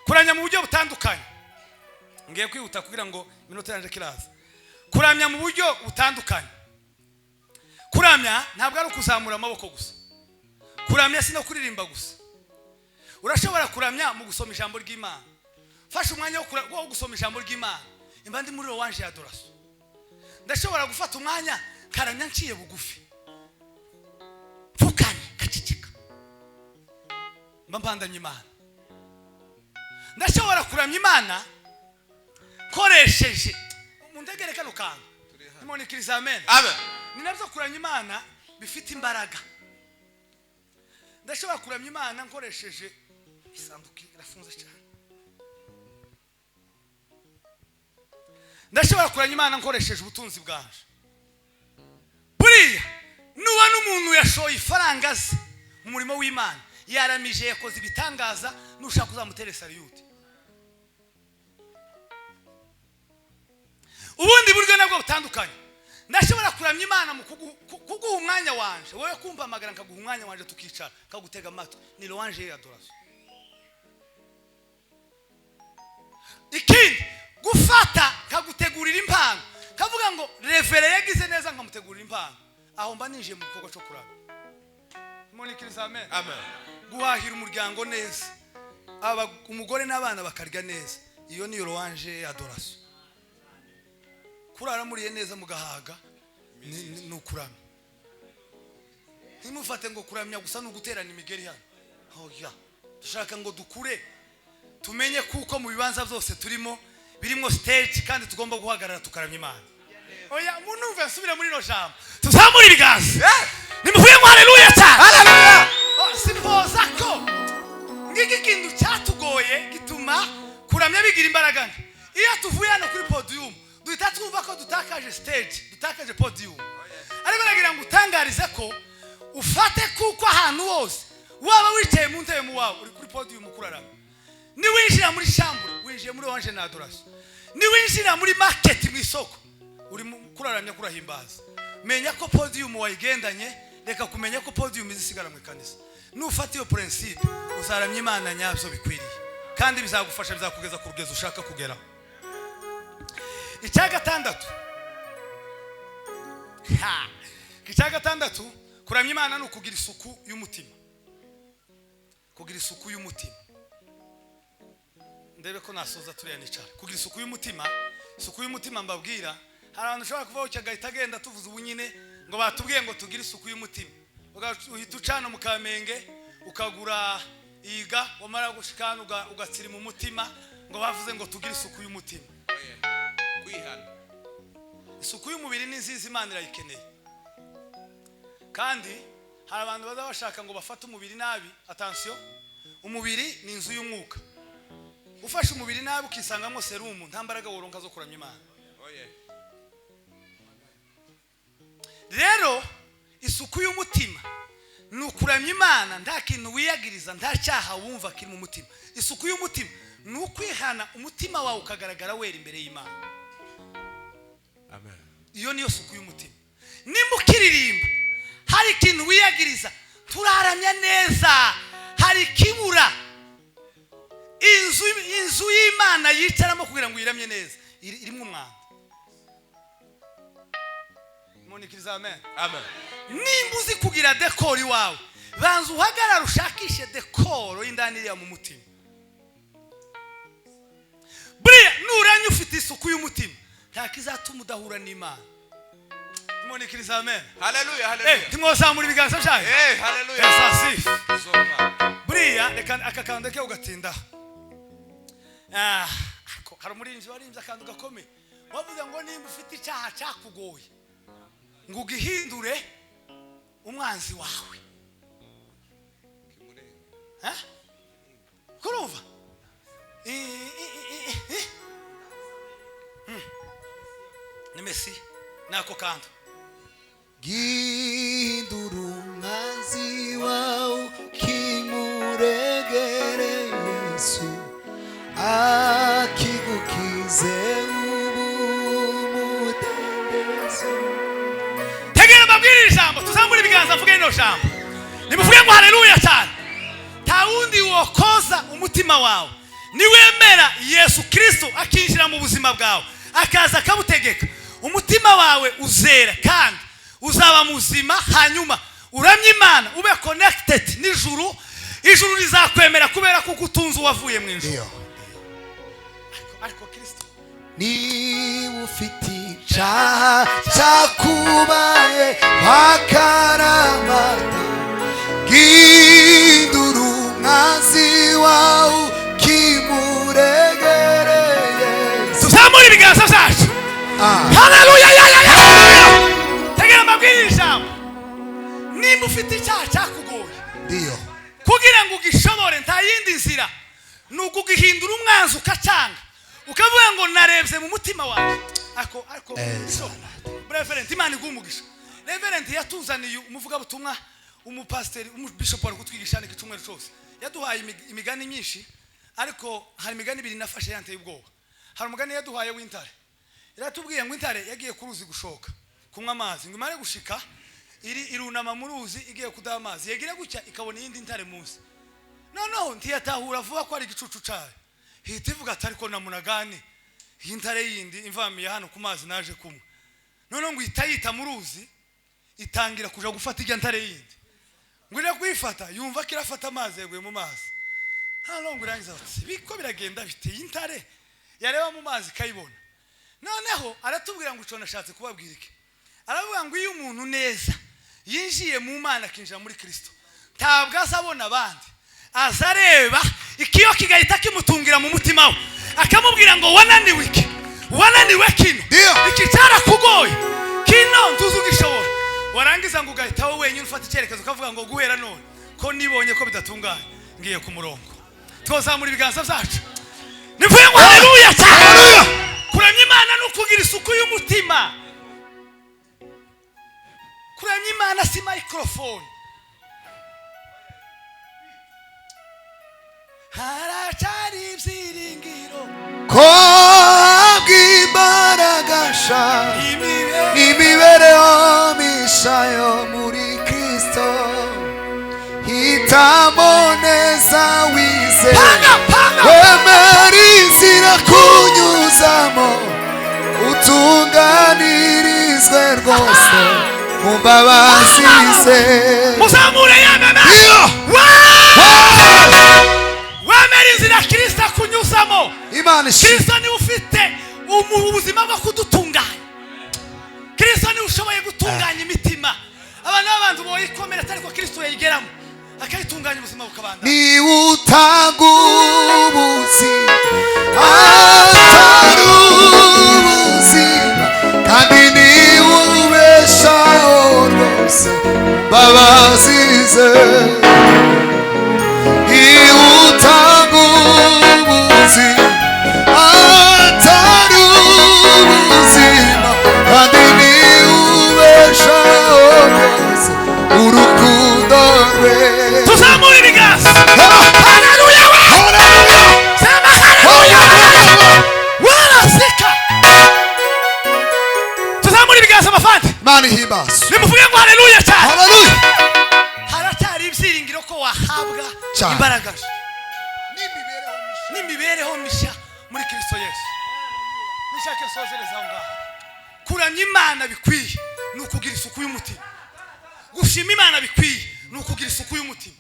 kuramya mu buryo butandukanye. Ngiye kwihuta kugira ngo iminota yanjye kiraza. Kuramya mu buryo butandukanye. Kuramya ntabwo ari ukuzamura amaboko gusa. Kuramya si no kuririmba gusa. Urashobora kuramya mu gusoma ijambo ry'Imana. Fasha umwanya wo gusoma ijambo ry'Imana. Imba ndi muri louange ya adoration. Ndashobora gufata umwanya karamya nciye bugufi, mfukanye kacicika, mba mpandanye Imana. Ndashobora kuramya Imana koresheje mundegere kano kantu. Nimunikiriza amen. Amen. Ni nabyo kuramya Imana bifite imbaraga. Ndashobora kuramya Imana nkoresheje isanduku irafunze cyane. Ndashobora kuramya Imana nkoresheje ubutunzi bwanje. Buriya nuba n'umuntu yashoye ifaranga ze mu murimo w'Imana, yaramije, yakoze ibitangaza, nushaka uzamutere salute. Ubundi buryo nabwo butandukanye. Ndashobora kuramya Imana mu kuguha umwanya wanje, wowe kumva amagara nkaguha umwanya wanje, tukicara kagutega amatwi, ni louange ya adoration. Ikindi, gufata kagutegurira impano, kavuga ngo revere yagize neza nkamutegurira impano, aho mba ninjiye mu gikorwa cyo kuramya. Munikiriza amen. Amen. Guhahira umuryango neza, umugore n'abana bakarya neza, iyo ni louange ya adoration. Kurara muriye neza mugahaga ni ukuramya. Ntimufate ngo kuramya gusa ni uguterana imigeri hano. Oya, dushaka ngo dukure, tumenye kuko mu bibanza byose turimo birimo stage, kandi tugomba guhagarara tukaramya Imana. Oya, munumve nsubire muri no jambo, tuzamure ibiganza, nimuvuye ngo haleluya cyane. Haleluya. Sipoza ko ngiki kintu cyatugoye gituma kuramya bigira imbaraga nke. Iyo tuvuye hano kuri podium duhita twumva ko dutakaje stage, dutakaje podium. Ariko nagira ngo utangarize ko ufate kuko ahantu hose waba wicaye mu ntebe mu wawe uri kuri podium kurarama. Niwinjira muri chambre winjiye muri louange na adoration. Niwinjira muri market mu isoko uri kuraramya kurahimbaza. Menya ko podium wayigendanye, reka kumenya ko podium izisigara mu kanisa. Nufata iyo principe uzaramya Imana nyabyo bikwiriye, kandi bizagufasha, bizakugeza ku rugezo ushaka kugeraho. Icya 6, icya 6, kuramya Imana ni ukugira isuku y'umutima. Kugira isuku y'umutima. Ndebe ko nasoza turiya nicara. Kugira isuku y'umutima, isuku y'umutima mbabwira, hari abantu ushobora kuvaho cyagahita agenda tuvuze ubu nyine ngo batubwiye ngo tugire isuku y'umutima. Uhita ucana mu Kamenge ukagura iga, wamara gushikana ugatsirima umutima ngo bavuze ngo tugire isuku y'umutima. Kwihana. Isuku y'umubiri ni nziza, Imana irayikeneye. Kandi hari abantu baza bashaka ngo bafate umubiri nabi. Attention, umubiri ni inzu y'umwuka. Ufashe umubiri nabi ukisangamo serumu, nta mbaraga woronka zo kuramya Imana. Rero isuku y'umutima ni ukuramya Imana nta kintu wiyagiriza, nta cyaha wumva kiri mu mutima. Isuku y'umutima ni ukwihana, umutima wawe ukagaragara wera imbere y'Imana. Amen. Iyo niyo suku y'umutima. Nimba ukiririmba hari ikintu wiyagiriza, turaramya neza, hari ikibura. Inzu y'Imana yicaramo kugira ngo uyiramye neza irimo umwanda. Munikiriza amen. Amen. Nimba uzi kugira dekoro iwawe, banza uhagarare ushakishe dekoro y'indani iriya mu mutima. Buriya nuranye ufite isuku y'umutima, nta kizatuma udahura n'Imana. Munikiriza amen. Haleluya, haleluya. Ntimwozamura ibiganza byanyu. Haleluya. Buriya reka aka kantu ke ugatinda. Hari umuririmbyi waririmbye akantu gakomeye Wavuze ngo nimba ufite icyaha cyakugoye ngo ugihindure umwanzi wawe. Eh? Kurumva? Ni Messi nako kantu. Gihindura umwanzi wawe kimuregere Yesu akigukize ubumudendezo. Tegera mbabwire iri jambo, tuzamure ibiganza mvuge rino jambo. Nimuvuge ngo haleluya cyane. Nta wundi wokoza umutima wawe niwemera Yesu Kristo akinjira mu buzima bwawe akaza akabutegeka, umutima wawe uzera kandi uzaba muzima, hanyuma uramye Imana ube connected n'ijuru. Ijuru rizakwemera kubera kuko utunze uwavuye mu ijuru. Ndiyo. Ariko Kristo Niba ufite icyaha cyakubaye wakaramata, gihindura umwanzi wawe kimuregere Yesu. tuzamure ibiganza byacu. Haleluya ya ya ya. Tegera mbabwire iri jambo, nimba ufite icyaha cyakugoye Ndiyo. kugira ngo ugishobore nta yindi nzira ni ukugihindura umwanzi ukacanga ukavuga ngo narebye mu mutima wawe. Ariko Eh, Reverend, Imana iguhe umugisha. Reverend yatuzaniye umuvugabutumwa, umupasiteri, umubishopu wari kutwigisha iki cyumweru cyose. Yaduhaye imigani myinshi, ariko hari imigani ibiri nafashe yanteye ubwoba. Hari umugani yaduhaye w'intare. Yaratubwiye ngo intare yagiye ku ruzi gushoka kunywa amazi, ngo imare gushika iri irunama mu ruzi igiye kudaha amazi, yagira gutya ikabona iyindi ntare munsi. Noneho ntiyatahura vuba ko ari igicucu cyayo, ihita ivuga ati ariko namunagane iyi ntare yindi imvamiye hano ku mazi naje kunywa. Noneho ngo ihita yita mu ruzi itangira kuja gufata ijya ntare yindi, ngo ijya kuyifata yumva ko irafata amazi yaguye mu mazi. Noneho ngo irangiza ati biko biragenda bite, iyi ntare yareba mu mazi ikayibona. Noneho aratubwira ngo ico nashatse kubabwira iki, aravuga ngo iyo umuntu neza yinjiye mu Mana akinjira muri Kristo ntabwo azabona abandi, azareba ikiyo kigahita kimutungira mu mutima we akamubwira ngo wananiwe iki, wananiwe kino, Ndiyo. iki cyarakugoye kino ntuzi ugishobora. Warangiza ngo ugahita wowe wenyine ufata icyerekezo ukavuga ngo guhera none ko nibonye ko bidatunganye ngiye ku murongo. Twazamura ibiganza byacu nivuye ngo haleluya cyane. Haleluya. Kuramya Imana ni ukugira isuku y'umutima. Kuramya Imana si microphone. Haracyari ibyiringiro Ko bw'imbaraga sha imibereho imibereho misha yo muri Kristo, hitamo neza wizere, panga panga wemera inzira kunyuzamo utunganirizwe rwose mu mbabazi ze. muzamure yameme. Iyo. Wemera inzira Kristo akunyuzamo. Imana ishimwe. Kristo niwe ufite ubuzima bwo kudutunganya. Kristo niwe ushoboye gutunganya imitima. Abantu b'abantu boyikomeretsa ariko Kristo yayigeramo akayitunganya ubuzima bukabanda. Niba utanga ubuzima atari ubuzima, kandi niba ubeshaho rwose mbabazi ze. Niba utanga ubuzima atari ubuzima, kandi niba ubeshaho rwose urukundo rwe. Tuzamure ibiganza. Haleluya we. Haleluya! Sema haleluya. Waraseka. Tuzamure ibiganza bafande. Imana ihimbazwe. Nimuvuge ngo haleluya cyane. Haleluya! Haracyari ibyiringiro ko wahabwa Cyane. imbaraga n'imibereho mishya muri Kristo Yesu. Nishake sozereza aho ngaho. Kuramya Imana bikwiye ni ukugira isuku y'umutima. Gushima Imana bikwiye ni ukugira isuku y'umutima.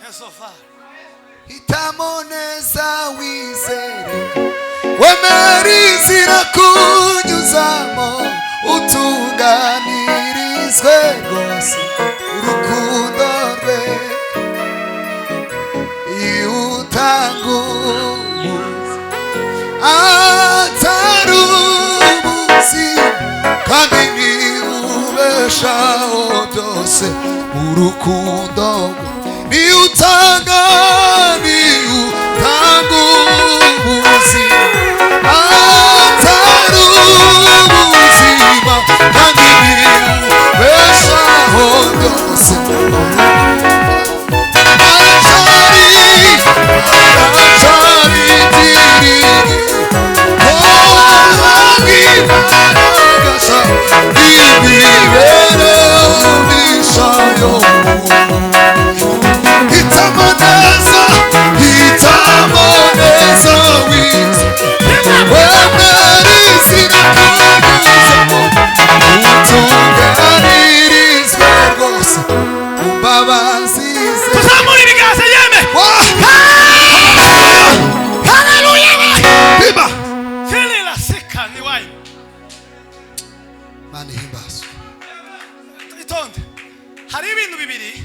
Yesu. Hitamo neza wizere, wemera inzira kunyuzamo utunganirizwe rwose urukundo rwe. ubeshaho byose urukundo ni utanga, ni utanga ubuzima, atari ubuzima, kandi ni ubeshaho byose. Aracyari, aracyari ibyiringiro, oh, imibereho mishya yo hitamo neza, hitamo neza wize, wemera inzira kunyuzamo, utunganirizwe rwose mu mbabazi ze. Tuzamura ibiganza yeme. Haleluya! Biba! Filila sika ni wayi. Mana ihimbazwe. Itonde, hari ibintu bibiri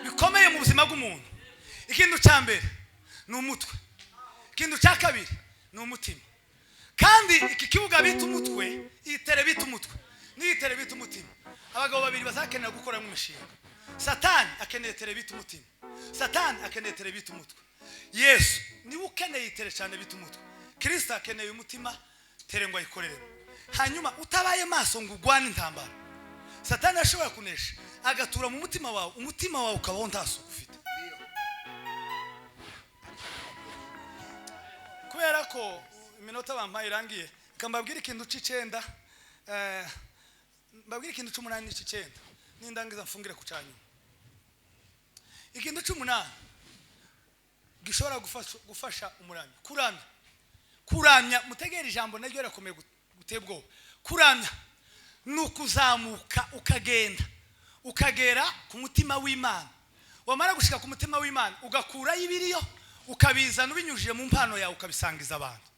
bikomeye mu buzima bw'umuntu. Ikintu cya mbere ni umutwe, ikintu cya kabiri ni umutima. Kandi iki kibuga bita umutwe, iyi tere bita umutwe n'iyi tere bita umutima, abagabo babiri bazakenera gukoramo imishinga. Satani akeneye tere bita umutima, Satani akeneye tere bita umutwe. Yesu niwe ukeneye itere cyane bita umutwe, Kirisito akeneye umutima tere ngo ayikoreremo. Hanyuma utabaye maso ngo ugwane intambara, Satani ashobora kunesha agatura mu mutima wawe, umutima wawe ukabaho nta suku ufite. Kubera ko iminota bampaye irangiye, reka mbabwire ikintu c'icenda, mbabwire ikintu c'umunani n'ic'icenda, nindangiza mfungire ku canyuma. Ikintu c'umunani gishobora gufasha umuramyi kuramya. Kuramya, mutegere ijambo naryo rirakomeye guteye ubwoba. Kuramya ni ukuzamuka ukagenda ukagera ku mutima w'Imana, wamara gushika ku mutima w'Imana ugakurayo ibiriyo ukabizana ubinyujije mu mpano yawe ukabisangiza abantu.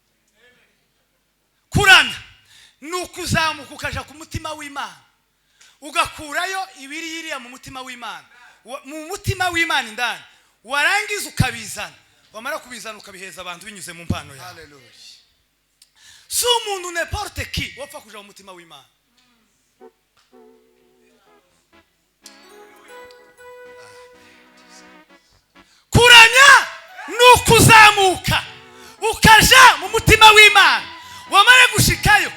Kuramya ni ukuzamuka ukaja ku mutima w'Imana ugakurayo ibiri iriya mu mutima w'Imana, mu mutima w'Imana indani, warangiza ukabizana, wamara kubizana ukabiheza abantu binyuze mu mpano yawe. Haleluya. Si umuntu n'importe qui wapfa kuja mu mutima w'Imana. Kuramya ni ukuzamuka ukaja mu mutima w'Imana, wamara gushikayo.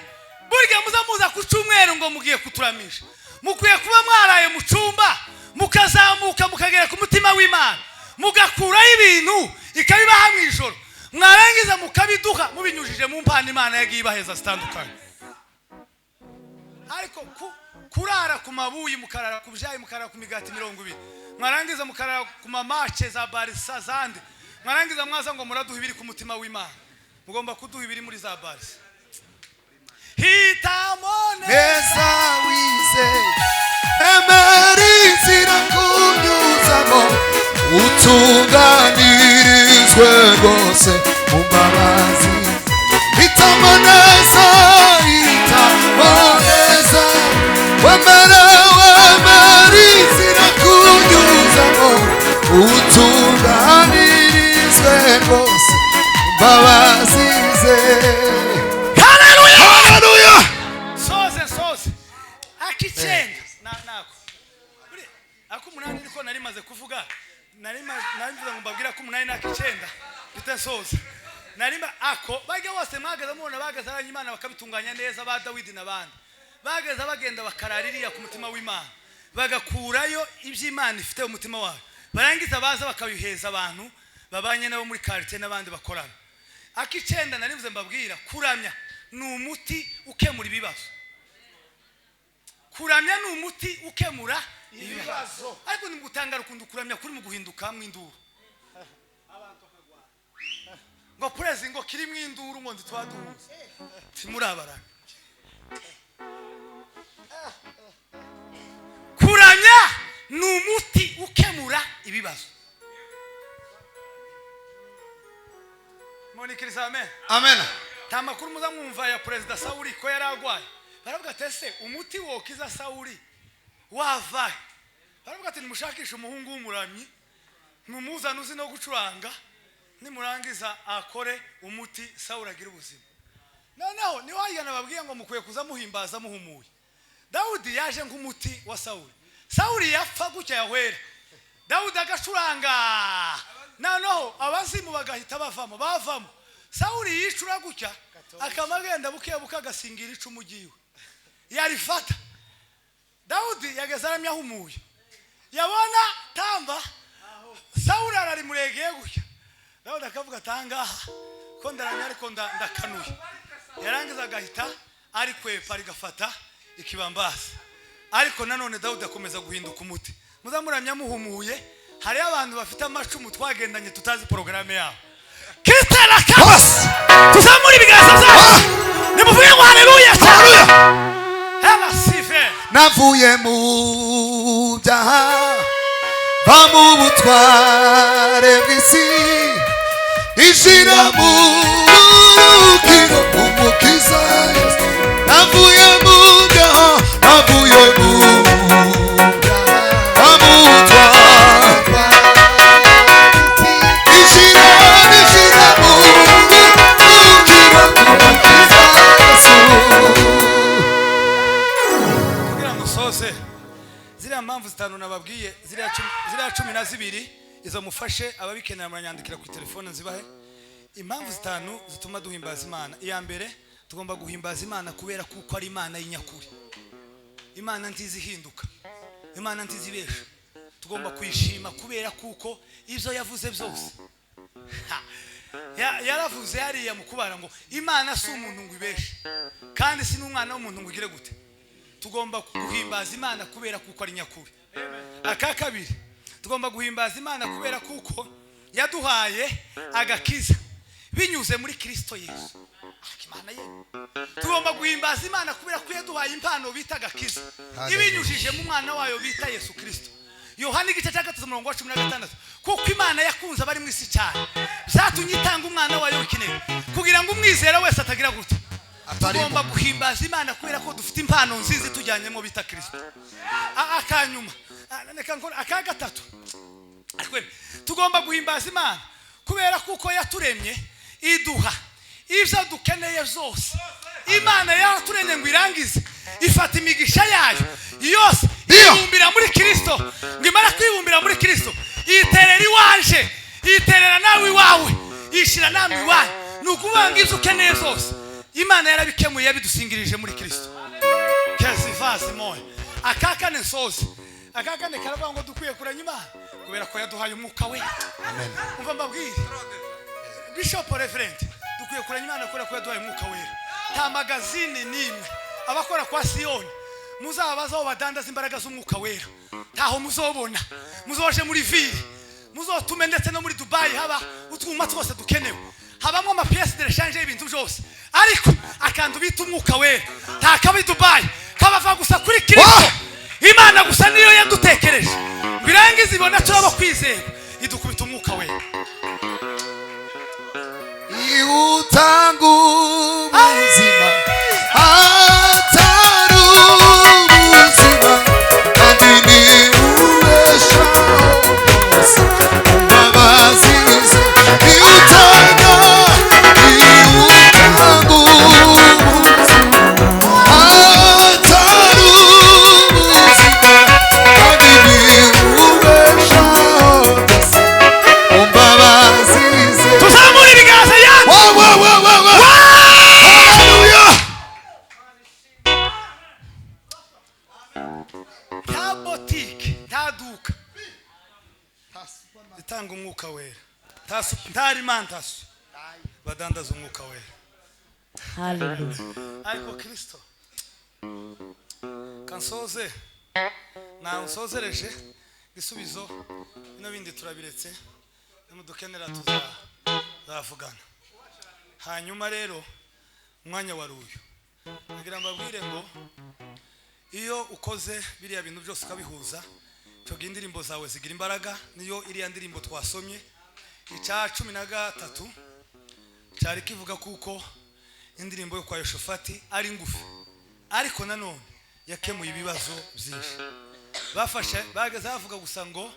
Burya muza muza ku cyumweru ngo mugiye kuturamisha, mukwiye kuba mwaraye mu cyumba mukazamuka mukagera ku mutima w'Imana, mugakurayo ibintu ikabibaha mu ijoro, mwarangiza mukabiduha mubinyujije mu mpano Imana yagiye ibaheza zitandukanye. Ariko kurara ku mabuyi, mukarara ku byayi, mukarara ku migati 20, mwarangiza mukarara ku mamace za barisa zande, mwarangiza mwaza ngo muraduha ibiri ku mutima w'Imana. Mugomba kuduha ibiri muri za barisa. Hitamo neza wize, emera inzira kunyuzamo, utunganirizwe rwose mu mbabazi. Hitamo neza, hitamo neza, wemere, wemere inzira kunyuzamo, utunganirizwe rwose mu mbabazi ze. Haleluya! Haleluya! Soze soze akicenda nako ak'umunani niko nari maze kuvuga, nari mvuze ngo mbabwire ak'umunani n'ak'icenda mpite nsoza. Nari ako bajya bose mwagaze mubona bagaze abanyimana bakabitunganya neza, ba Dawidi n'abandi bagaze bagenda bakarara iriya ku mutima w'Imana, bagakurayo iby'Imana ifite umutima wayo, barangiza baza bakabiheza abantu babanye nabo muri quartier n'abandi bakorana. Ak'icenda nari mvuze mbabwira, kuramya ni umuti ukemura ibibazo. Kuramya ni umuti ukemura ibibazo. Ariko ni gutangara ukuntu kuramya kuri mu guhinduka mu induru, ngo prezi ngo kiri mu induru ngo ntitwaduhuze, ntimurabarana. Kuramya ni umuti ukemura ibibazo. Monikiriza amen. Amen. Nta makuru muza mwumva ya Perezida Sauli ko yari agwaye. Baravuga ati ese umuti wokiza Sauli wavahe? Baravuga ati nimushakishe umuhungu w'umuramyi, mumuzane uzi no gucuranga, nimurangiza akore umuti Sauli agira ubuzima. Noneho niwayigana babwiye ngo mukwiye kuza muhimbaza muhumuye. Dawudi yaje nk'umuti wa Sawuli. Sawuli yapfa gutya yahwera, Dawudi agacuranga, noneho abazimu bagahita bavamo bavamo. Sawuli yicura gutya, akama agenda buke buke, agasingira icumu ryiwe yarifata. Dawudi yageze aramya ahumuye, yabona tamba Sawuli ararimuregeye gutya, Dawudi akavuga atangaha ko ndaramya ariko ndakanuye. Yarangiza agahita ari kwepa, rigafata ikibambasi. Ariko nanone Dawudi akomeza guhinduka umuti. Muzamuramya muhumuye. Hariyo abantu bafite amacumu twagendanye tutazi porogaramu yabo. Kitaraka tuzamura ibiganza byacu, nimuvuge ngo haleluya. Haleluya. Hela sife. Navuye mu byaha, va mu butware bw'isi, ishira mu rukiro umukiza Yesu. Navuye mu byaha, navuye mu byaha, va mu butware, ishira, ishira mu rukiro umukiza Yesu. Kugira ngo usoze ziriya mpamvu zitanu nababwiye, ziriya 12, izo mufashe ababikenera muranyandikira ku telefone nzibahe. Impamvu zitanu zituma duhimbaza Imana: iya mbere, tugomba guhimbaza Imana kubera kuko ari Imana y'inyakuri, Imana ntizihinduka, Imana ntizibesha. Tugomba kuyishima kubera kuko ibyo yavuze byose. Ha! Yaravuze hariya mu Kubara ngo Imana si umuntu ngo ibeshe, kandi si n'umwana w'umuntu ngo ugire gute. Tugomba guhimbaza Imana kubera kuko ari nyakuri. Aka kabiri, tugomba guhimbaza Imana kubera kuko yaduhaye agakiza binyuze muri Kristo Yesu. Imana ye, tugomba guhimbaza Imana kubera ko yaduhaye impano bita agakiza ibinyujije mu mwana wayo bita Yesu Kristo. Yohana igice cya 3, umurongo wa 16: kuko Imana yakunze abari mu isi cyane, byatumye itanga umwana wayo w'ikinege, kugira ngo umwizera wese atagira gute? Tugomba guhimbaza Imana kubera ko dufite impano nziza itujyanyemo bita Kristo. Akanyuma, reka nkore aka gatatu. Tugomba guhimbaza Imana kubera kuko yaturemye, iduha ibyo dukeneye byose. Imana yaraturemye ngo irangize, ifata imigisha yayo yose ibumbira muri Kristo, ngo imara kwibumbira muri Kristo, iyiterera iwaje, iyiterera nawe iwawe, yishyira nawe iwanyu. Ni ukuvuga ngo ibyo ukeneye byose Imana yarabikemuye, yabidusingirije muri Kristo. Kesivasi moya. Aka kane nsoze, aka kane karavuga ngo dukwiye kurenya Imana kubera ko yaduhaye umwuka we. Umva mbabwire, Bishop, Reverend, dukwiye kurenya Imana kubera ko yaduhaye umwuka wera. Nta magazine n'imwe, abakora kwa Siyoni muzabaza aho badandaza imbaraga z'umwuka wera, ntaho muzobona. Muzoje muri ville, muzotume ndetse no muri Dubayi, haba utwuma twose dukenewe, habamo ama pièces de rechange y'ibintu byose, ariko akantu bita umwuka wera nta kaba i Dubayi, kabava gusa kuri Kristo. Imana gusa niyo yadutekereje ngo irangize ibona turaba kwizera, idukubita umwuka wera. Utanga ubuzima atari ubuzima, kandi ni ubeshaho bose imbabazi ze. Utanga, utanga ubuzima atari ubuzima, kandi ni ubeshaho bose imbabazi ze. Tuzamura ibiganza yacu. Wa wa wa wa wa! Hallelujah! Nta botike, nta duka itanga umwuka wera, nta alimentation badandaza umwuka wera. Hallelujah. Ariko Kristo. Kansoze nawe nsozereje igisubizo, bino bindi turabiretse, nimudukenera tuzavugana. Hanyuma rero umwanya wari uyu, nagira mbabwire ngo iyo ukoze biriya bintu byose ukabihuza, icyo gihe indirimbo zawe zigira imbaraga. Niyo iriya ndirimbo twasomye, icya 13, cyari kivuga kuko indirimbo yo kwa Yoshofati ari ngufi, ariko nanone yakemuye ibibazo byinshi. Bafashe bageze bavuga gusa ngo